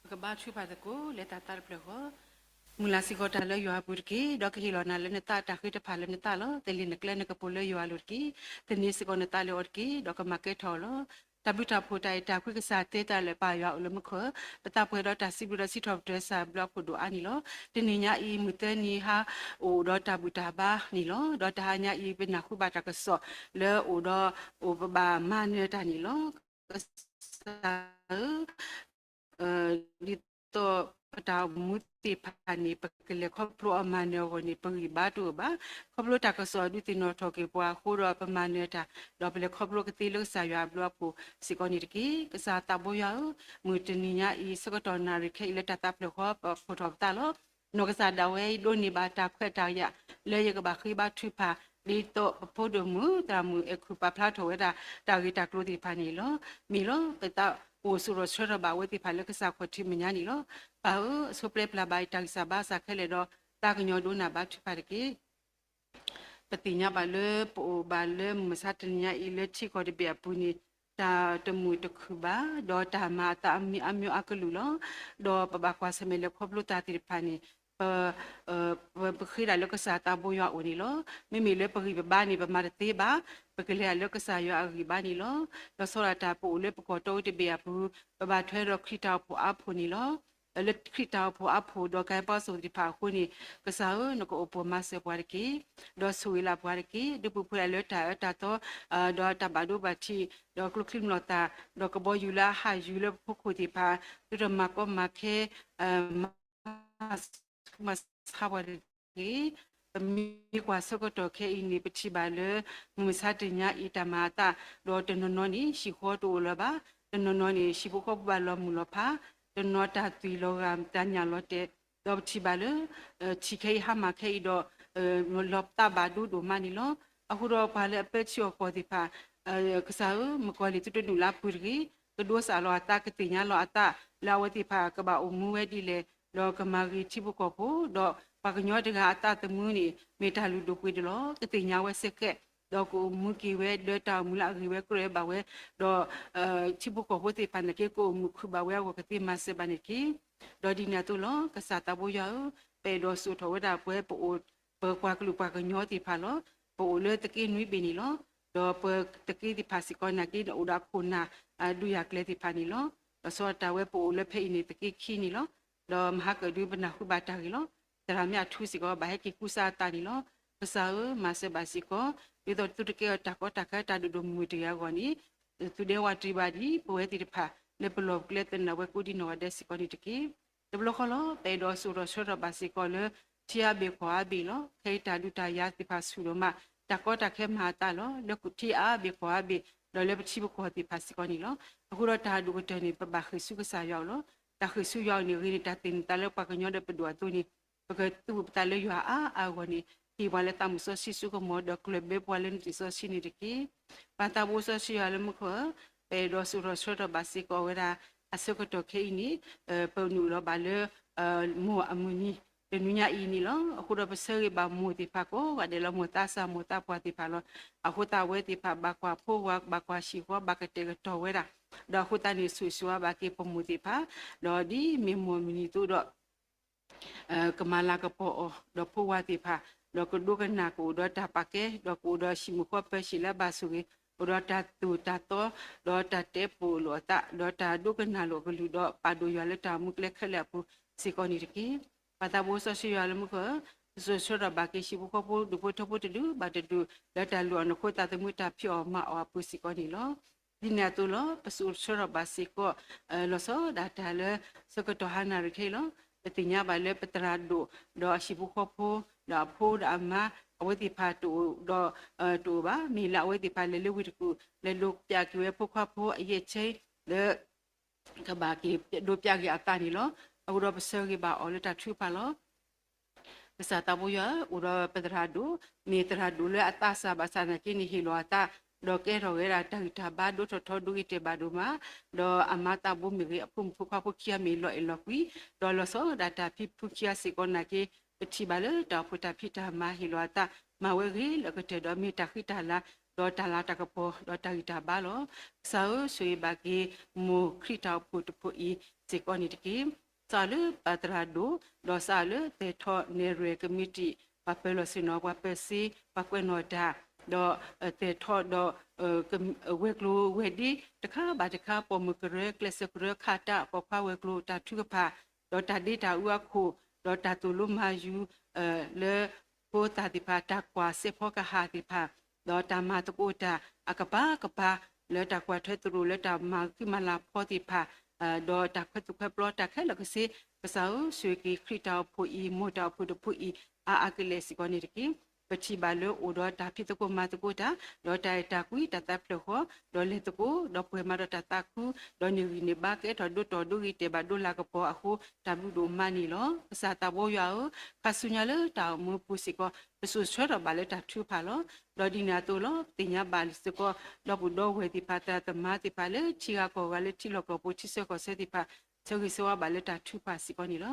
ပကဘါထုကဖၣ်သကိးလၢတၢ်သးတဖျၢၣ်ဃီ, မုၢ်လၢ်စ့ၢ်ကီးတၢ်လၢယွၤအပူၤတက့ၢ်, ဒီးကဟ့ၣ်လီၤနၤလၢနသးတၢ်ဃ့တဖၣ်လၢနသးလီၤ. သန့ၤနကျဲနကပူၤလၢယွၤအလိၤတက့ၢ်, သန့ၤစ့ၢ်ကီးနသးလၢအီၤတက့ၢ်, ဒီးကမၤကဲထီၣ်အီၤလီၤ. တၢ်ဘျုးတၢ်ဖှိၣ်တၢ်အဲၣ်တၢ်ကွံကစၢ်တဲတၢ်လၢပၢ်ယွၤအိၣ်လၢမူခိၣ်, ပသးပှဲၤဒီးတၢ်စံးဘျုးဒီးစံးထီၣ်ပတြၢၤကစၢ်ဘျုးအဖှိၣ်ဒိၣ်အါန့ၣ်လီၤ. တနံၤညါအံၤ မုၢ်သၢနံၤဟါ အိၣ်ဒီးတၢ်ဘူၣ်တၢ်ဘါန့ၣ်လီၤ. ဒီးတဟါညါအံၤ ပနၢ်ဟူဘၣ်တၢ်ကစီၣ်လၢအိၣ်ဒီး အိၣ်ပဘၣ်မၤနၢၤတၢ်န့ၣ်လီၤ. ကစၢ်ဧၢ, ဒ်သိးပတၢ်အိၣ်မူသ့ၣ်တဖၣ်န့ၣ် ပကလဲၤခီဖျိအမၤနၢၤအဂီၢ်န့ၣ် ပဂံၢ်ဘါတအိၣ်ဘၣ်. ခီဖျိတၢ်ကစီၣ်ဒုးသ့ၣ်နီၣ်ထီၣ်က့ၤပှၤအဃိဒီးပမၤနၢၤတၢ်, ဒီးပလဲၤခီဖျိကသ့လၢကစၢ်ယွၤအဘျုးအဖှိၣ်စ့ၢ်ကီးန့ၣ်တက့ၢ်. ကစၢ်သးဘိယွၤဧၢ, မုၢ်တနံၤညါအံၤ ဆၢကတီၢ်နၣ်ရံၣ်ခဲအံၤလၢတၢ်သးဖျၢၣ်ဃီ ပဖှိၣ်ထီၣ်ပသးလီၤ. နီၢ်ကစၢ်ဒၣ်ဝဲအံၤဒိးန့ၢ်ဘၣ်တၢ်ခွဲးတၢ်ယာ် လၢယကဘၣ်ဃ့ဘါထုကဖၣ် ဒ်သိးပဖိဒိၣ်မုၣ်သရၣ်မုၣ်အဲၣ်ခူၣ်ပာ်ဖျါထီၣ်ဝဲဒၣ် တၢ်ဂ့ၢ်တၢ်ကျိၤသ့ၣ်တဖၣ်န့ၣ်လီၤ. မ့ၢ်လီၤ ပသးအိၣ်ဆိၣ်ထီၣ်ဆၢထီၣ်ဘၣ်ဝဲသ့ၣ်တဖၣ်လၢကစၢ်ခီၣ်ထံးမဲာ်ညါန့ၣ်လီၤ. ပၢ်ဧၢ, ဆိပျဲပျၢ်ဘၣ်အံၤတၢ်ဂံၢ်စၢ်ဘါစၢ်ခဲလၢာ်ဒီး သးကညီၤဒိကနၣ်ဘါထုကဖၣ်တက့ၢ်. ပသ့ၣ်ညါဘၣ်လၢပအိၣ်ဘၣ်လၢမုၢ်မဆါတနံၤညါအံၤ လၢထံကီၢ်တဘ့ၣ်အပူၤန့ၣ် တၢ်တမုာ်တခုၣ်ဘၣ်, ဒီးတၢ်မၤအသးအမံၤအါမံၤအါကလုာ်လီၤ. ဒီးပဘၣ်ကွၢ်ဆၢၣ်မဲာ်လဲၤခီဖျိတၢ်သ့ၣ်တဖၣ်န့ၣ် ပ ပဃ့ဒၣ်လၢကစၢ်သးဘိယွၤအအိၣ်န့ၣ်လီၤ. မ့မ့ၢ်လၢပဂံၢ်ပဘါန့ၣ် ပမၤတသ့ဘၣ်, ပကလဲၤဒၣ်လၢကစၢ်ယွၤအဂံၢ်ဘါန့ၣ်လီၤ. ဒီးဆီဒၣ်တၢ်ပအိၣ်လၢပကီၢ်တီဝဲတဘ့ၣ်အပူၤ ပဘၣ်ထွဲဒီးခရံာ်တၢ်အိၣ်ဖှိၣ်အါဖှိၣ်န့ၣ်လီၤ. လၢခရံာ်တၢ်အိၣ်ဖှိၣ်အါဖှိၣ် ဒီးကဲပှၤစိၤသ့ၣ်တဖၣ်အဃိန့ၣ် ကစၢ်ဧၢ နကအိၣ်ပိာ်မၤစၢၤပှၤတက့ၢ်, ဒီးဆိၣ်ဂ့ၤလၢပှၤတက့ၢ်, ဒုးပူၤဖှိၣ်ဒၣ်လၢတၢ်အၢတၢ်သီ ဒီးတၢ်ဘၣ်ဒိဘၣ်ထံး ဒီးကျိချံမျိာ်သၣ် ဒီးကဘီယူၤလၢအဟးယူၤလၢပဖိခိၣ်သ့ၣ်တဖၣ် ဒုးဒီးမၤကီမၤခဲ မၤဆူးမၤဆါပှၤတက့ၢ်. ပမ့ၢ်ကွၢ်ဆၢကတီၢ်ခဲအံၤန့ၣ် ပထံၣ်ဘၣ်လၢ မုၢ်မဆါတနံၤညါအံၤတၢ်မၤအသး ဒီးတနီၤနီၤန့ၣ် ဟံၣ်ဃီတအိၣ်လၢၤဘၣ်, တနီၤနီၤန့ၣ် ဟံၣ်ဖိဃီဖိဘၣ်လီၤမုၢ်လီၤဖး, တနီၤတၢ်သွံၣ်လီၤဂာ် တၢ်ညၣ်လီၤတဲာ်, ဒီးပထံၣ်ဘၣ်လၢ ထံၣ်ခဲအံၤဟါမၢ်ခဲအံၤဒီး လီၤသးဘၣ်ဒိဒိၣ်မးန့ၣ်လီၤ. အဃိဒီးပှၤလၢအပၢထံအီၣ်ကီၢ်သ့ၣ်တဖၣ် ကစၢ်ဧၢ မုၣ်ကီၤလံၢ်သုတဒူၣ်လၢအပူၤတဂ့ၤ, ကဒိစးလီၤအသး ကသ့ၣ်ညါလီၤအသး လၢအဝဲသ့ၣ်တဖၣ်ကဘၣ်အိၣ်မူဝဲဒ်လဲၣ်, ဒီးကမၤဂ့ၤထံဖိကီၢ်ဖိ, ဒီးပှၤကညီတဂၤအသးသမူန့ၣ် မ့ၢ်တၢ်လုၢ်ဒိၣ်ပှ့ၤဒိၣ်လီၤ. ကသ့ၣ်ညါဝဲစ့ၢ်ကီး, ဒီးကအိၣ်မူက့ၤဝဲလၢတၢ်အိၣ်မူလၢအဂ့ၤဝဲကြၢးဘၣ်ဝဲ, ဒီး ထံဖိကီၢ်ဖိသ့ၣ်တဖၣ်န့ၣ်က့ ကအိၣ်မုာ်ခုၣ်ဘၣ်ဝဲအဂီၢ် ကသ့မၤစၢၤဘၣ်န့ၣ်တက့ၢ်. ဒီးဒ်န့ၣ်အသိးလီၤ. ကစၢ်သးဘိယွၤဧၢ, ပအဲၣ်ဒိးစိာ်ထီၣ်ဝဲဒၣ်ပဝဲပအိၣ် ပပှၤကလုာ်ပှၤကညီသ့ၣ်တဖၣ်လီၤ. ပအိၣ်လၢသုးက့နွံဘ့ၣ်န့ၣ်လီၤ. ဒီးပသုးက့သ့ၣ်တဖၣ်စ့ၢ်ကီးနာ်က့ အိၣ်ဒီးအခိၣ်နၢ် ဒုးယၤကျဲသ့ၣ်တဖၣ်န့ၣ်လီၤ. ဒီးဆီဒၣ်တၢ်ဝဲပအိၣ်လၢဖဲအံၤန့ၣ် သုးက့ခံန့ၣ်လီၤ. ဒီးမဟါကၢၣ်ဒုးပနၢ်ဟူဘၣ်တၢ်ဂ့ၢ်လီၤ. သရၣ်မ့ၢ်အထူစ့ၢ်ကီး ဘၣ်ဟဲက့ၤကူစါအသးန့ၣ်လီၤ. ကစၢ်ဧၢ, မၤစၢၤဘၣ်စ့ၢ်ကီး, ဒ်သိးသုတကဲအီၤတၢ်ကီတၢ်ခဲတၢ်ဒိၣ်ဒိၣ်မုၢ်မုၢ်တဂ့ၤအဂီၢ်န့ၣ် သုဒဲဝးတံၢ်ဘၣ်ဒံး ပဝဲသ့ၣ်တဖၣ် လၢပလီၢ်ပကျဲသနၢၣ်ဝဲကိးဒံနီၢ်ဂၤဒဲးစ့ၢ်ကီးန့ၣ်တက့ၢ်. တဘျီဃီလီၤ. ပအဲၣ်ဒိးစိာ်ထီၣ်ဆှၢထီၣ်ဘၣ်စ့ၢ်ကီးလၢ ထံအါဘ့ၣ်ကီၢ်အါဘ့ၣ်လီၤ. ခဲအံၤတၢ်ဒုးတၢ်ယၤသ့ၣ်တဖၣ်ဆူၣ်ဒိၣ်မး, တၢ်ကီတၢ်ခဲမၤအသးလီၤ. လၢထံအါဘ့ၣ်ကီၢ်အါဘ့ၣ်, ဒီးလၢပထံပကီၢ်သ့ၣ်တဖၣ်စ့ၢ်ကီးန့ၣ်လီၤ. အဃိဒီးတၢ်ဒိၣ်ကတၢၢ်န့ၣ် ပဘၣ်ဃ့ၢ်ဆူကစၢ်ယွၤအအိၣ်လီၤ. တၢ်ဃ့ၢ်ဆူယွၤအအိၣ်န့ၣ် ဂ့ၤန့ၢ်တၢ်သ့ၣ်နီၣ်သးလၢပှၤကညီဒီးပဒိၣ်အသိးန့ၣ် ပကသူၣ်ပသးလၢယွၤအါအါအဂီၢ်န့ၣ် ဟ့ၣ်ပှၤလၢသးမုၣ်စီဆှံစိကမီၤ ဒီးကျၢၢ်ဘၢပှၤလၢနသ့ၣ်စီဆှံန့ၣ်တက့ၢ်. ပၢ်သးဘိစီဆှံယွၤလၢမူခိၣ်ဧၢ, ပအဲၣ်ဒိးစိာ်ထီၣ်ဆှၢထီၣ်ဘၣ်စ့ၢ်ကီးဝဲဒၣ် အဆၢကတီၢ်ခဲအံၤန့ၣ် ပနုာ်လီၤဘၣ်လၢ မိၢ်အမုၢ်နံၤ တနွံညါအံၤန့ၣ်လီၤ. အဃိဒီးပဆၢဂ့ၤဘၣ်မိၢ်သ့ၣ်တဖၣ်ကိးဂၤဒဲးလီၤ. မိၢ်သးစၢ် မိၢ်သးပှၢ်သ့ၣ်တဖၣ်လီၤ. အဃိသတးအဝဲသ့ၣ်တဖၣ် ဘၣ်ကွၢ်ဖိဝၤ ဘၣ်ကွၢ်ဟံၣ်ဃီ ဘၣ်ကတဲာ်ကတီၤဝဲဒၣ်, ဒီးအဃိသတးန့ၣ် ဆိၣ်ဂ့ၤဆိၣ်ဝါဘၣ်က့ၤပမိၢ်သ့ၣ်တဖၣ်, ဒီးဒ်မ့ၢ်မိၢ်မုၢ်နံၤအသိးဒီး ကမၤလၤကပီၤအီၤ ဒီးဖိဝၤသ့ၣ်တဖၣ်, ဒီးကဒိကနၣ်ကအိၣ်ဒီးတၢ်ပာ်ကဲ, ဒီးကအိၣ်ဒီးဟံၣ်မုာ်ဃီပၢၤဆံးလၢအဘၣ်ဆိၣ်ဂ့ၤ, အိၣ်ဒီးတၢ်သိၣ်တၢ်သီ, ဒီးတၢ်တဲပိာ်လိာ်အသး, ဒီးတၢ်ဒိကနၣ်လိာ်အကလုၢ်, ဒီးပာ်ဒိၣ်ယွၤလၢတၢ်အိၣ်မူကျဲခဲလၢာ်အပူၤစ့ၢ်ကီးန့ၣ်တက့ၢ်. ပၢ်သးဘိစီဆှံယွၤလၢမူခိၣ်ဧၢ, စိာ်ဆှၢထီၣ်ဘၣ်က့ၤဟံၣ်ဖိဃီဖိဒူၣ်ဖိထၢဖိတဒူၣ်ဘၣ်တဒူၣ် လၢတၢ်လုၢ်အီၣ်နၢ်ခိသးသမူ တၢ်ဖံးအီၣ်မၤအီၣ်အပူၤစ့ၢ်ကီးန့ၣ်လီၤ. ဒ်န့ၣ်အသိးလီၤ. ပစိာ်ဆှၢထီၣ်ဘၣ်စ့ၢ်ကီး လီၤဆီဒၣ်တၢ်လၢ ဆၢကတီၢ်ဟါနၣ်ရံၣ်ခဲအံၤလီၤ. ပသ့ၣ်ညါဘၣ်လၢပသရၣ်ဒိၣ် ဒီးအဟံၣ်ဖိဃီဖိ ဒီးအဖိဒီးအမါ အဝဲသ့ၣ်တဖၣ်တအိၣ်ဒီး တအိၣ်ဘၣ်. မ့ၢ်လၢအဝဲသ့ၣ်တဖၣ်လဲၤလၢဝ့ၢ်တကူၣ် လဲၤဒိးပၠးက့ၤဝဲဖိခွါဖိအယဲၢ်ဆဲ လၢ ကဘၣ်က့ၤဒိးပၠးက့ၤအသးန့ၣ်လီၤ. အဃိဒီးပဆၢဂ့ၤဘၣ်အီၤလၢတၢ်ထုကဖၣ်လီၤ. ကစၢ်သးဘိယွၤဧၢ, အိၣ်ဒီးပသရၣ်ဒိၣ်, မ့ၢ်သရၣ်ဒိၣ်လၢအသးစၢ်ဘၣ်ဆၣ်နာ်က့န့ၣ် ဟ့ၣ်လီၤအသး, ဒီးကဲထီၣ်ဝဲဒၣ်တၢ်ဂံၢ်တၢ်ဘါ ဒိၣ်ထီၣ်ထီ ဒိဂ့ၤတဲာ်ဘၣ်ဒိၣ်မး, ဒီးအမါသးဘိမ့ၢ်ဂ့ၤ အဖိမုၣ်ဖိခွါဖိခံဂၤမ့ၢ်လီၤအဲၣ်လီၤကွံ, ဒီးလီၤဆီဒၣ်တၢ်ဖံဖုခံဂၤစ့ၢ်ကီးနာ်က့, ပထံၣ်ဘၣ်လၢတၢ်အိၣ်ဖှိၣ်တၢ်ဖံးတၢ်မၤဟ့ၣ်လီၤအသး မၤဝဲဂ့ၤလၢကတၢၢ်ဒီးမ့ၢ်တၢ်ဃံတၢ်လၤ, ဒီးတၢ်လၤတၢ်ကပီၤ ဒီးတၢ်ဂံၢ်တၢ်ဘါလီၤ. ကစၢ်ဧၢ, ဆိၣ်ဂ့ၤဘၣ်က့ၤ မိၢ်ခရံာ်တၢ်အိၣ်ဖှိၣ်တဖှိၣ်အံၤစ့ၢ်ကီးန့ၣ်တက့ၢ်. စးလၢပသရၣ်ဒိၣ်, ဒီးစးလၢသဲးထီၣ်နဲၣ်ရွဲၣ်ကမံးတံာ်, ပှၤပၢၤလီၢ်ဆ့ၣ်နီၤ, ပှၤပၢၤစ့, ပှၤကွဲးနီၣ်တၢ်, ဒီးသဲးထီၣ်ဒီး ဝဲၤကျိၤဝဲၤဒ့တခါဘၣ်တခါ, ပိာ်မုၣ်ကရၢ, ကျဲးစၢးကရၢ, ခးတၢ်, ပိာ်ခွါဝဲၤကျိၤ, တၢ်ထုကဖၣ်, ဒီးတၢ်ဒ့တၢ်အူအခိၣ်, ဒီးတၢ်သိၣ်လိမၤယူၤ လၢဖိသၣ်သ့ၣ်တဖၣ်, တၢ်ကွၢ်စဲးဖီကဟၣ်သ့ၣ်တဖၣ်, ဒီးတၢ်မၤသကိးတၢ်အကပၤကပၤ, လၢတၢ်ကွၢ်ထွဲသရိာ်လၢတၢ်မၤဃံမၤလၤဖီသ့ၣ်တဖၣ်, ဒီးတၢ်ခွဲးသူၣ်ခွဲးပျီတၢ်ခဲလၢာ်ကဆ့, ကစၢ်ဧၢ, ဆိၣ်ဂ့ၤက့ၤခရံာ်တၢ်အိၣ်ဖှိၣ်အံၤ, မိၢ်တၢ်အိၣ်ဖှိၣ်တဖှိၣ်အံၤ အါအါကလဲာ်စ့ၢ်ကီးန့ၣ်တက့ၢ်. ပထံၣ်ဘၣ်လၢအိၣ်ဒီးတၢ်ဖံးသကိးမၤသကိးတၢ်, ဒီးတၢ်အဲၣ်တၢ်ကွံ တၢ်သးဖျၢၣ်ဃီ, ဒီးလဲၤသကိး, ဒီးပှဲၤမၤဒီးတၢ်သးခု, ဒီးန့ၢ်ဂံၢ်န့ၢ်ဘါ ကဲထီၣ်ဒိၣ်ထီၣ်ဒိဂ့ၤတဲာ်ဘၣ်ဒိလၤကပီၤအဃိ တၢ်ဘျုးဒိၣ်မးန့ၣ်လီၤ. ကစၢ်သးဘိယွၤဧၢ, ခါဆူညါလၢတၢ်အိၣ်မူပူၤစ့ၢ်ကီး ပစိာ်ဆှၢထီၣ်ဘၣ်လၢတၢ်ထုကဖၣ်လီၤ. ဒီးဒ်န့ၣ်အသိးလီၤ. ပသ့ၣ်ညါဘၣ်စ့ၢ်ကီး ဒီပုၢ်ဒီဝဲၢ်သ့ၣ်တဖၣ် သရၣ်သမါသ့ၣ်တဖၣ် လၢထံဂၤကီၢ်ဂၤလၢထံလီၢ်ကီၢ်ပူၤ ထံဆၢကီၢ်ဆၢသ့ၣ်တဖၣ် ဆၢဂ့ၤဆၢဝါဘၣ်လၢတၢ်ထုကဖၣ်စ့ၢ်ကီးန့ၣ်လီၤ.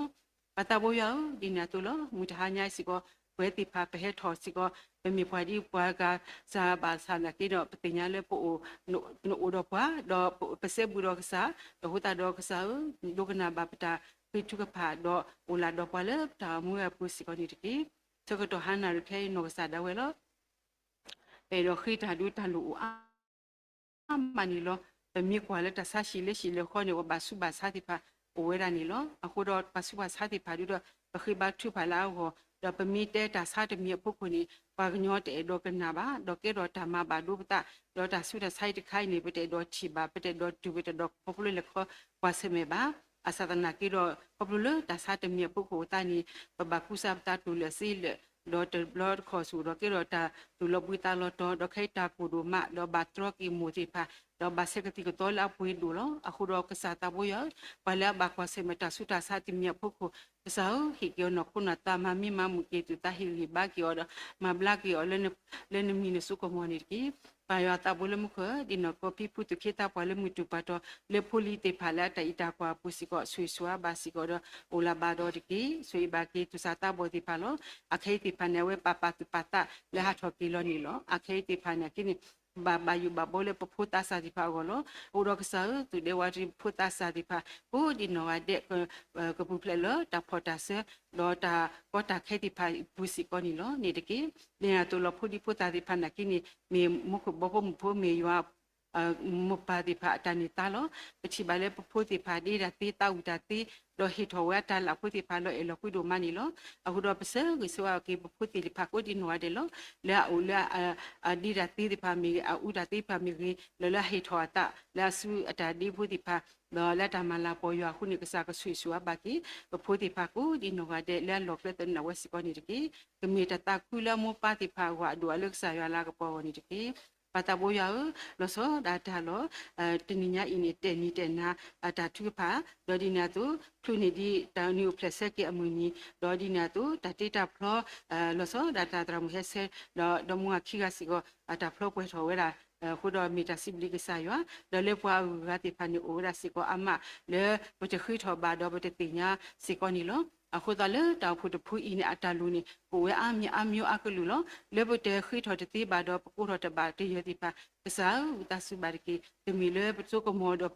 ပၢ်သးဘိယွၤဧၢ, ဒ်န့ၣ်အသိးလီၤ. မုၢ်တဟါညါအံၤစ့ၢ်ကီး ပဝဲသ့ၣ်တဖၣ် ပဟဲထီၣ်စ့ၢ်ကီး ပမ့ၢ်ပှၤဒ်ပှၤဂၤစၢ်ဘၣ်ဆၣ်နာ်က့ဒီး ပသ့ၣ်ညါလၢပအိၣ်, နအိၣ်ဒီးပှၤ, ဒီးပစဲဘူးဒီးကစၢ်, ဒီးအဃိသတးဒီးကစၢ်ဧၢ, ဒိကနၣ်ဘၣ်ပတၢ်ဃ့ထုကဖၣ်, ဒီးအိၣ်လၢဒီးပှၤလၢတၢ်အိၣ်မူအပူၤစ့ၢ်ကီးန့ၣ်တက့ၢ်. ဆၢကတီၢ်ဟါနၣ်ရံၣ်ခဲအံၤ နီၢ်ကစၢ်ဒၣ်ဝဲလီၤ. ပအဲၣ်ဒိးဃ့တၢ်ဒုးတၢ်လိၣ်အိၣ်အါ မးန့ၣ်လီၤ. ပမ့ၢ်ကွၢ်လၢတၢ်ဆါဟံၣ်လၢဟံၣ်လၢဃီန့ၣ် ပှၤဘၣ်ဆူးဘၣ်ဆါသ့ၣ်တဖၣ် အိၣ်ဝဲဒၣ်န့ၣ်လီၤ. အဃိဒီးပှၤဆူးဘၣ်ဆါသ့ၣ်တဖၣ်ဒုဒီး ပဃ့ဘါထုကဖၣ်လၢအဂီၢ်, ဒီးပမ့ၢ်တဲတၢ်ဆါတမံၤအဖီခိၣ်န့ၣ် ပှၤကညီတအဲၣ်ဒိးကနၣ်ဘၣ်, ဒီးကဲထီၣ်တၢ်မၤဘၣ်ဒိပသး, ဒီးတၢ်ဆူးတၢ်ဆါအံၤတခါအံၤန့ၣ် ပတအဲၣ်ဒိးထံၣ်ဘၣ်, ပတအဲၣ်ဒိးတူၢ်, ပတအဲၣ်ဒိးခီဖျိလဲၤခီကွၢ်ဆၢၣ်မဲာ်ဘၣ်. ဘၣ်ဆၣ်သနာ်က့ဒီး ခီဖျိလၢတၢ်ဆါတမံၤအဖီခိၣ်အသးန့ၣ် ပဘၣ်ကူစါပသးတူၢ်လၢာ်စ့လၢာ်, ဒီးတဘျီတခီၣ်ဆူၣ်ဒီးကဲထီၣ်တၢ်သူၣ်လီၤဘှံးသးလီၤတီၤ, ဒီးခဲအံၤတၢ်ကိၢ်ဒိၣ်မး, ဒီးဘၣ်တြီက့ၤမိၢ်သ့ၣ်တဖၣ်, ဒီးဘၣ်ဆဲးကသံၣ်ကသီလၢအပှ့ၤဒိၣ်လီၤ. အဃိဒီးကစၢ်သးဘိယွၤဧၢ, ပှၤလၢအဘၣ်ကွၢ်ဆၢၣ်မဲာ်တၢ်ဆူးတၢ်ဆါတမံၤအဖီခိၣ်, ကစၢ်ဧၢ, ဟ့ၣ်က့ၤအီၤနီၢ်ခိနီၢ်သး, မၤမံမၤမုာ်က့ၤအသူၣ်အသး, ဟ့ၣ်ဂံၢ်ဘါက့ၤအီၤဒီး မၤဘျါက့ၤအီၤ လၢနမံၤနစိကမီၤန့ၣ်တက့ၢ်. ပၢ်ယွၤသးဘိလၢမူခိၣ်ဧၢ, ဒ်န့ၣ်ကီးဖံဖုသူၣ်က့သးပှၢ်လၢမုၢ်တူၢ်ပှၤတီၤ လၢဖိလံၤသ့ၣ်တဖၣ်လၢအတၢ်အံးတၢ်ကွၢ်အပူၤစ့ၢ်ကီး ဆိၣ်ဂ့ၤဆိၣ်ဝါဘၣ်စ့ၢ်ကီးဒီး အိၣ်လၢဘၣ်ဒီးတက့ၢ်. ဆိၣ်ဂ့ၤဘၣ်က့ၤသူၣ်စၢ်သးဘီၣ်သ့ၣ်တဖၣ်လီၤ. အခဲအံၤသ့ၣ်တဖၣ်န့ၣ် အဝဲပာ်ပာ်သူၣ်ပာ်သးလၢဟးထီၣ်က့ၤလီၤန့ၣ်လီၤ. အခဲအံၤသ့ၣ်တဖၣ်နာ်က့န့ၣ် ဘၣ်ဘၣ်ယိၣ်ဘၣ်ဘီလၢပဖိသးစၢ်သ့ၣ်တဖၣ်အဂီၢ်လီၤ. အိၣ်ဒီးကစၢ်ဧၢ, သူၣ်ဒဲဝးတရံးပဖိသးစၢ်သ့ၣ်တဖၣ် ကိးဒံနီၢ်ဂၤဒဲး ကပူၤဖျဲးလၢတၢ်ဖီၣ်တၢ်စၢ ဒီးတၢ်ကီတၢ်ခဲသ့ၣ်တဖၣ်အပူၤစ့ၢ်ကီးန့ၣ်လီၤ. န့ၣ်တက့ၢ်. ဒ်န့ၣ်အသိးလီၤဖိဒံဖိသၣ်သ့ၣ်တဖၣ်နာ်က့န့ၣ် မ့ၢ်မူခိၣ်ဘီဖိမုၣ်ဖိ မ့ၢ်ယွၤ မိၢ်ပၢ်သ့ၣ်တဖၣ်အတၢ်န့ၢ်သါလီၤ. ပထံၣ်ဘၣ်လၢပဖိသ့ၣ်တဖၣ်ဒ့တၢ်သ့ သးဝံၣ်တၢ်သ့ ဒီးဟ့ၣ်ထီၣ်ဝဲအတၢ်လၢအဖိသ့ၣ်တဖၣ် လၢအဲၣ်လီၤကွံဒိၣ်မးန့ၣ်လီၤ. အဃိဒီးပဆၢဂ့ၤဆၢဝါက့ၤပဖိသ့ၣ်တဖၣ်ကိးဒံနီၢ်ဂၤဒဲးလီၤ. လၢအအိၣ်လၢ အဒ့တၢ်သ့သ့ၣ်တဖၣ်မ့ၢ်ဂ့ၤ, အအူတၢ်သ့တဖၣ်မ့ၢ်ဂ့ၤ, လၢလၢအဟ့ၣ်ထီၣ်အသးလၢအစုအတၢ်ဒ့ဖိသ့ၣ်တဖၣ် ဒီးလၢတၢ်မၤလၤကပီၤယွၤအဃိန့ၣ် ကစၢ်ကဆိၣ်ဂ့ၤဆိၣ်ဝါဘၣ်က့ၤ ပဖိသ့ၣ်တဖၣ်ကိးဒံနီၢ်ဂၤဒဲး လၢအလီၢ်ကျဲသနၢၣ်ဝဲစ့ၢ်ကီးန့ၣ်တက့ၢ်. ကမ့ၢ်တၢ်သးခုလၢအမိၢ်ပၢ်သ့ၣ်တဖၣ်အဂီၢ်အဒိၣ်အလၢကစၢ်ယွၤလၤကပီၤအဂီၢ်န့ၣ်တက့ၢ်. ပၢ်သးဘိယွၤဧၢ, လီၤဆီဒၣ်တၢ်လီၤ. တနံၤညါအံၤန့ၣ် တဲာ်နံၤတဲာ်နၤ အတၢ်ထုကဖၣ်, ဒီးဒ်န့ၣ်အသိး ချုးန့ၢ်ဒံးတၢ်နံၤအိၣ်ဖျဲၣ်ဆၢက့ၤအမုၢ်နံၤ, ဒီးဒ်န့ၣ်အသိး တၢ်တ့တၢ်ဖျီ လီၤဆီဒၣ်တၢ်သရၣ်မုၣ်ဟဲဆဲ ဒီးဒီမါဝၤခံဂၤစ့ၢ်ကီး အတၢ်ဖျီပှဲၤထီၣ်ဝဲဒၣ် အဃိဒီးမ့ၢ်တၢ်စံးဘျုးကစၢ်ယွၤ, ဒီးလၢပှၤအဂုၤအဂၤသ့ၣ်တဖၣ်န့ၣ် အိၣ်ဝဲဒၣ်စ့ၢ်ကီးအါမး လၢပတဃ့ထီၣ်ဘၣ်ဒီးပတသ့ၣ်ညါစ့ၢ်ကီးန့ၣ်လီၤ. အဃိသတးလၢတၢ်အိၣ်ဖှိၣ်တဖုအံၤန့ၣ် အတၢ်လိၣ်န့ၣ် ကအိၣ်ဝဲအါမံၤအါမံၤအါကလုာ်လီၤ. လၢပတဃ့ထီၣ်တသ့ဘၣ်ဒီး ပကိးထီၣ်တဘၣ်တယၢၢ်သ့ၣ်တဖၣ် ကစၢ်ဧၢ ဝံသးစူၤဘၣ်တက့ၢ်. တမ့ၢ်လၢပစိကမီၤဒီး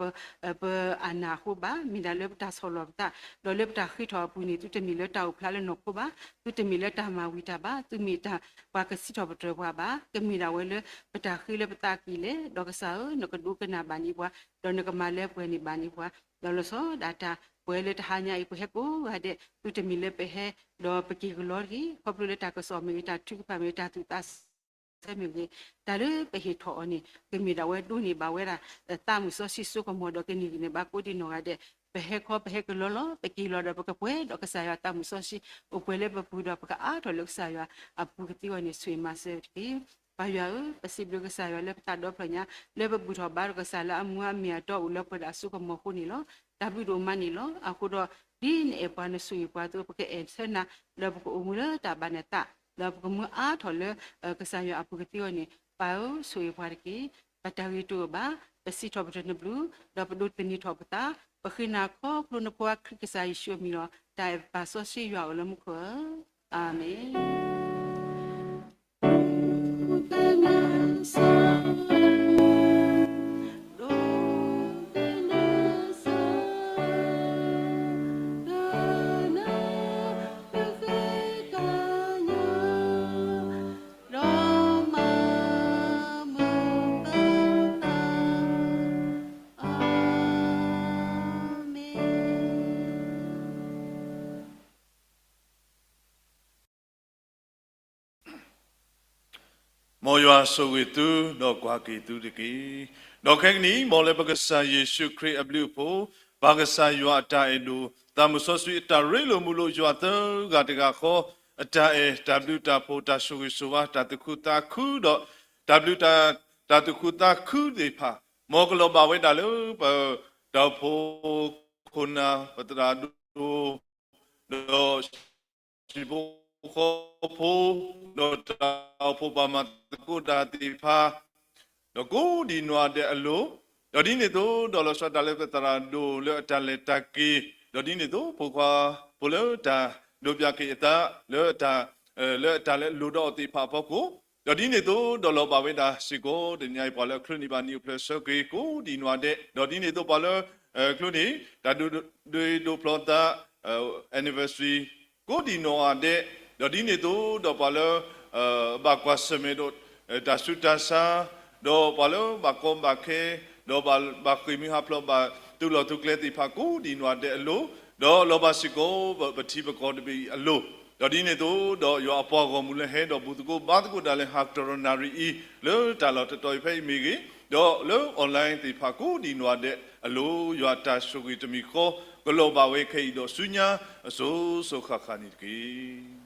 ပအနၢ်အဃိဘၣ်, မ့ၢ်ဒၣ်လၢပတၢ်ဆီၣ်လီၤပသး, ဒီးလၢပတၢ်ဃ့ထီၣ်အပူၤန့ၣ် သုတမ့ၢ်လၢတၢ်အိၣ်ဖျါလၢနီၢ်ခိဘၣ်, သုတမ့ၢ်လၢတၢ်မၤဝံၤတၢ်ဘၣ်, သုမ့ၢ်တၢ်ပှၤကစံးထီၣ်ပတြၢၤပှၤဘၣ်, ကမ့ၢ်ဒၣ်ဝဲလၢပတၢ်ဃ့လၢပသးအကံၢ်လဲၣ်, ဒီးကစၢ်ဧၢ နကဒိကနၣ်ဘၣ်န့ၢ်ပှၤ, ဒီးနကမၤလၢပှဲၤန့ၢ်ဘၣ်န့ၢ်ပှၤ, ဒီးလီၤဆီဒၣ်တၢ် ပဝဲလၢတဟါညါအံၤ ပဟဲကိးဂၤဒဲး သုတမ့ၢ်လၢပဟဲ ဒီးပက့ၤကလီတဂ့ၤ, ခီဖျိလၢတၢ်ကစီၣ်မ့ၢ်ဂ့ၤ, တၢ်ထုကဖၣ်မ့ၢ်ဂ့ၤ, တၢ်သူၣ်သးဆၢမ့ၢ်ဂ့ၤ, တၢ်လၢပဟ့ၣ်ထီၣ်အီၤန့ၣ် ကမ့ၢ်ဒၣ်ဝဲဒိးန့ၢ်ဘၣ်ဝဲဒၣ် သးမုၢ်စီဆှံစိကမီၤဒီးကန့ၢ်ဂံၢ်န့ၢ်ဘါကိးဒံးနီၢ်ဂၤဒဲး, ပဟဲခီပဟဲကလီလီၤ, ပက့ၤလီၤဒီးပကပှဲၤဒီးကစၢ်ယွၤသးမုၢ်စီဆှံ အိၣ်ပှဲၤလၢပပူၤဒီးပကအါထီၣ်လၢကစၢ်ယွၤအပူၤကသ့အဂီၢ်န့ၣ် ဆိၣ်ဂ့ၤမၤစၢၤတက့ၢ်. ပၢ်ယွၤဧၢ, ပစံးဘျုးကစၢ်ယွၤလၢပသးဒီဖျၢၣ်ညါ, လၢပဘူၣ်ထီၣ်ဘါဒီးကစၢ်လၢအမူအမ့ၢ်အတီအိၣ်လၢပှဲၤဒီးအစိကမီၤအဃိန့ၣ်လီၤ. တၢ်ဘျုးဒိၣ်မးန့ၣ်လီၤ. အဃိဒီး ဒ်နအဲၣ်ပှၤနဆိၣ်ဂ့ၤပှၤအသိး ပကအဲၣ်ဆၢနၤ, ဒီးပကအိၣ်မူလၢတၢ်ဘၣ်နသး, ဒီးပကမူအါထီၣ်လၢ ကစၢ်ယွၤအပူၤကသ့အဂီၢ်န့ၣ် ပၢ်ဧၢ ဆိၣ်ဂ့ၤပှၤတက့ၢ်. ပတၢ်ဂ့ၤတအိၣ်ဘၣ်, ပစံးထီၣ်ပတြၢၤနဘျုး, ဒီးပဒိးသန့ၤထီၣ်ပသး, ပဃ့နၤခီဖျိနဖိခွါခရံာ်ကစၢ်ယ့ၣ်ၡူးအမံၤလီၤ. တၢ်အဲၣ်ပၢ်စီဆှံယွၤအိၣ်လၢမူခိၣ်ဧၢ, အၤမ့ၣ်. Amen. မ်ယွၤဆိၣ်ဂ့ၤသု ဒီးကွၢ်က့ၤသုတက့ၢ်. ဒီးခဲကနံၣ်အံၤ မ်လၢပကစၢ်ယ့ၣ်ၡူးခရံာ်အဘျုးအဖှိၣ်, ပၢ်ကစၢ်ယွၤအတၢ်အဲၣ်ဒိၣ်, သးမုၢ်စီဆှံအတၢ်ရ့လိာ်မုာ်လိာ်ယွၤသၢဂၤတဂၤဃီ, အတၢ်အဲၣ်, တၢ်ဘျုးတၢ်ဖှိၣ်, တၢ်ဆိၣ်ဂ့ၤဆိၣ်ဝါ, တၢ်သူၣ်ခုသးခုဒီး တၢ်ဘျုးတၢ်, တၢ်သူၣ်ခုသးခုသ့ၣ်တဖၣ်, မ်ကလီၤဘၣ်ဝဲဒၣ်လၢပတၢ်အိၣ်ဖှိၣ်ခိၣ်နၢ် ပသရၣ်ဒိၣ် ဒီး ဟံၣ်ဖိဃီဖိ, ဒီးတၢ်အိၣ်ဖှိၣ်ပှၤမၤသကိးတၢ်သ့ၣ်တဖၣ်, ဒီးကိးဒံနီၢ်ဂၤဒဲးအလိၤ, ဒီးဒ်န့ၣ်အသိး ဒီးလီၤဆီဒၣ်တၢ်လၢပသရၣ်ဒိၣ်လၢအတၢ်လဲၤတၢ်က့ၤ, ဒီးဒ်န့ၣ်အသိး ဖိခွါဖိလၢတၢ်ဒိးပၠးက့ၤအသး လၢအတၢ်, လၢအတၢ်လၢအလိၤဒီးအီၤသ့ၣ်တဖၣ်အဖီခိၣ်, ဒီးဒ်န့ၣ်အသိး ဒီးလီၤဘၣ်ဝဲဒၣ်စ့ၢ်ကီး တနံၤအံၤ ပှၤလၢအချုးန့ၢ်ဘၣ်နံၣ်အိၣ်ဖျဲၣ်ဆၢက့ၤ ကိးဒံနီၢ်ဂၤဒဲး, ဒီးဒ်န့ၣ်အသိး ပှၤလၢအချုးန့ၢ် တၢ်ဒုးဒိးဖျီသး anniversary ကိးဒံနီၢ်ဂၤဒဲး, ဒီးဒ်န့ၣ်အသိး ဒီးပှၤလၢ ဘၣ်ကွၢ်ဆၢၣ်မဲာ်ဒီး တၢ်ဆူးတၢ်ဆါ, ဒီးပှၤလၢဘၣ်ကီဘၣ်ခဲ, ဒီးဘၣ်ဃ့ၢ်မှံဟးဖျိး ဘၣ်သုးလီၢ်သုးကျဲသ့ၣ်တဖၣ် ကိးဒံနီၢ်ဂၤဒဲးအလိၤ, ဒီးလီၤဘၣ်စ့ၢ်ကီး ပထံပကီၢ်တဘ့ၣ်အံၤအလိၤ, ဒီးဒ်န့ၣ်အသိး ဒီးယွၤအပှၤဂီၢ်မုၢ်လၢဟဲဒီးဘူၣ်သကိးဘါသကိးတၢ်လၢဟးတရူၢ်နၣ်ရံၣ်အံၤ လၢတၢ်လီၢ်တတီၤအံၤဖဲအံၤမ့ၢ်ဂ့ၤ, ဒီးလၢ online သ့ၣ်တဖၣ် ကိးဒံနီၢ်ဂၤဒဲးအလိၤ ယွၤတၢ်ဆိၣ်ဂ့ၤတမံၤဃီ ကလီၤဘၣ်ဝဲခဲအံၤဒီးဆူညါ အစိၤစိၤဃၣ်ဃၣ်န့ၣ်တက့ၢ်.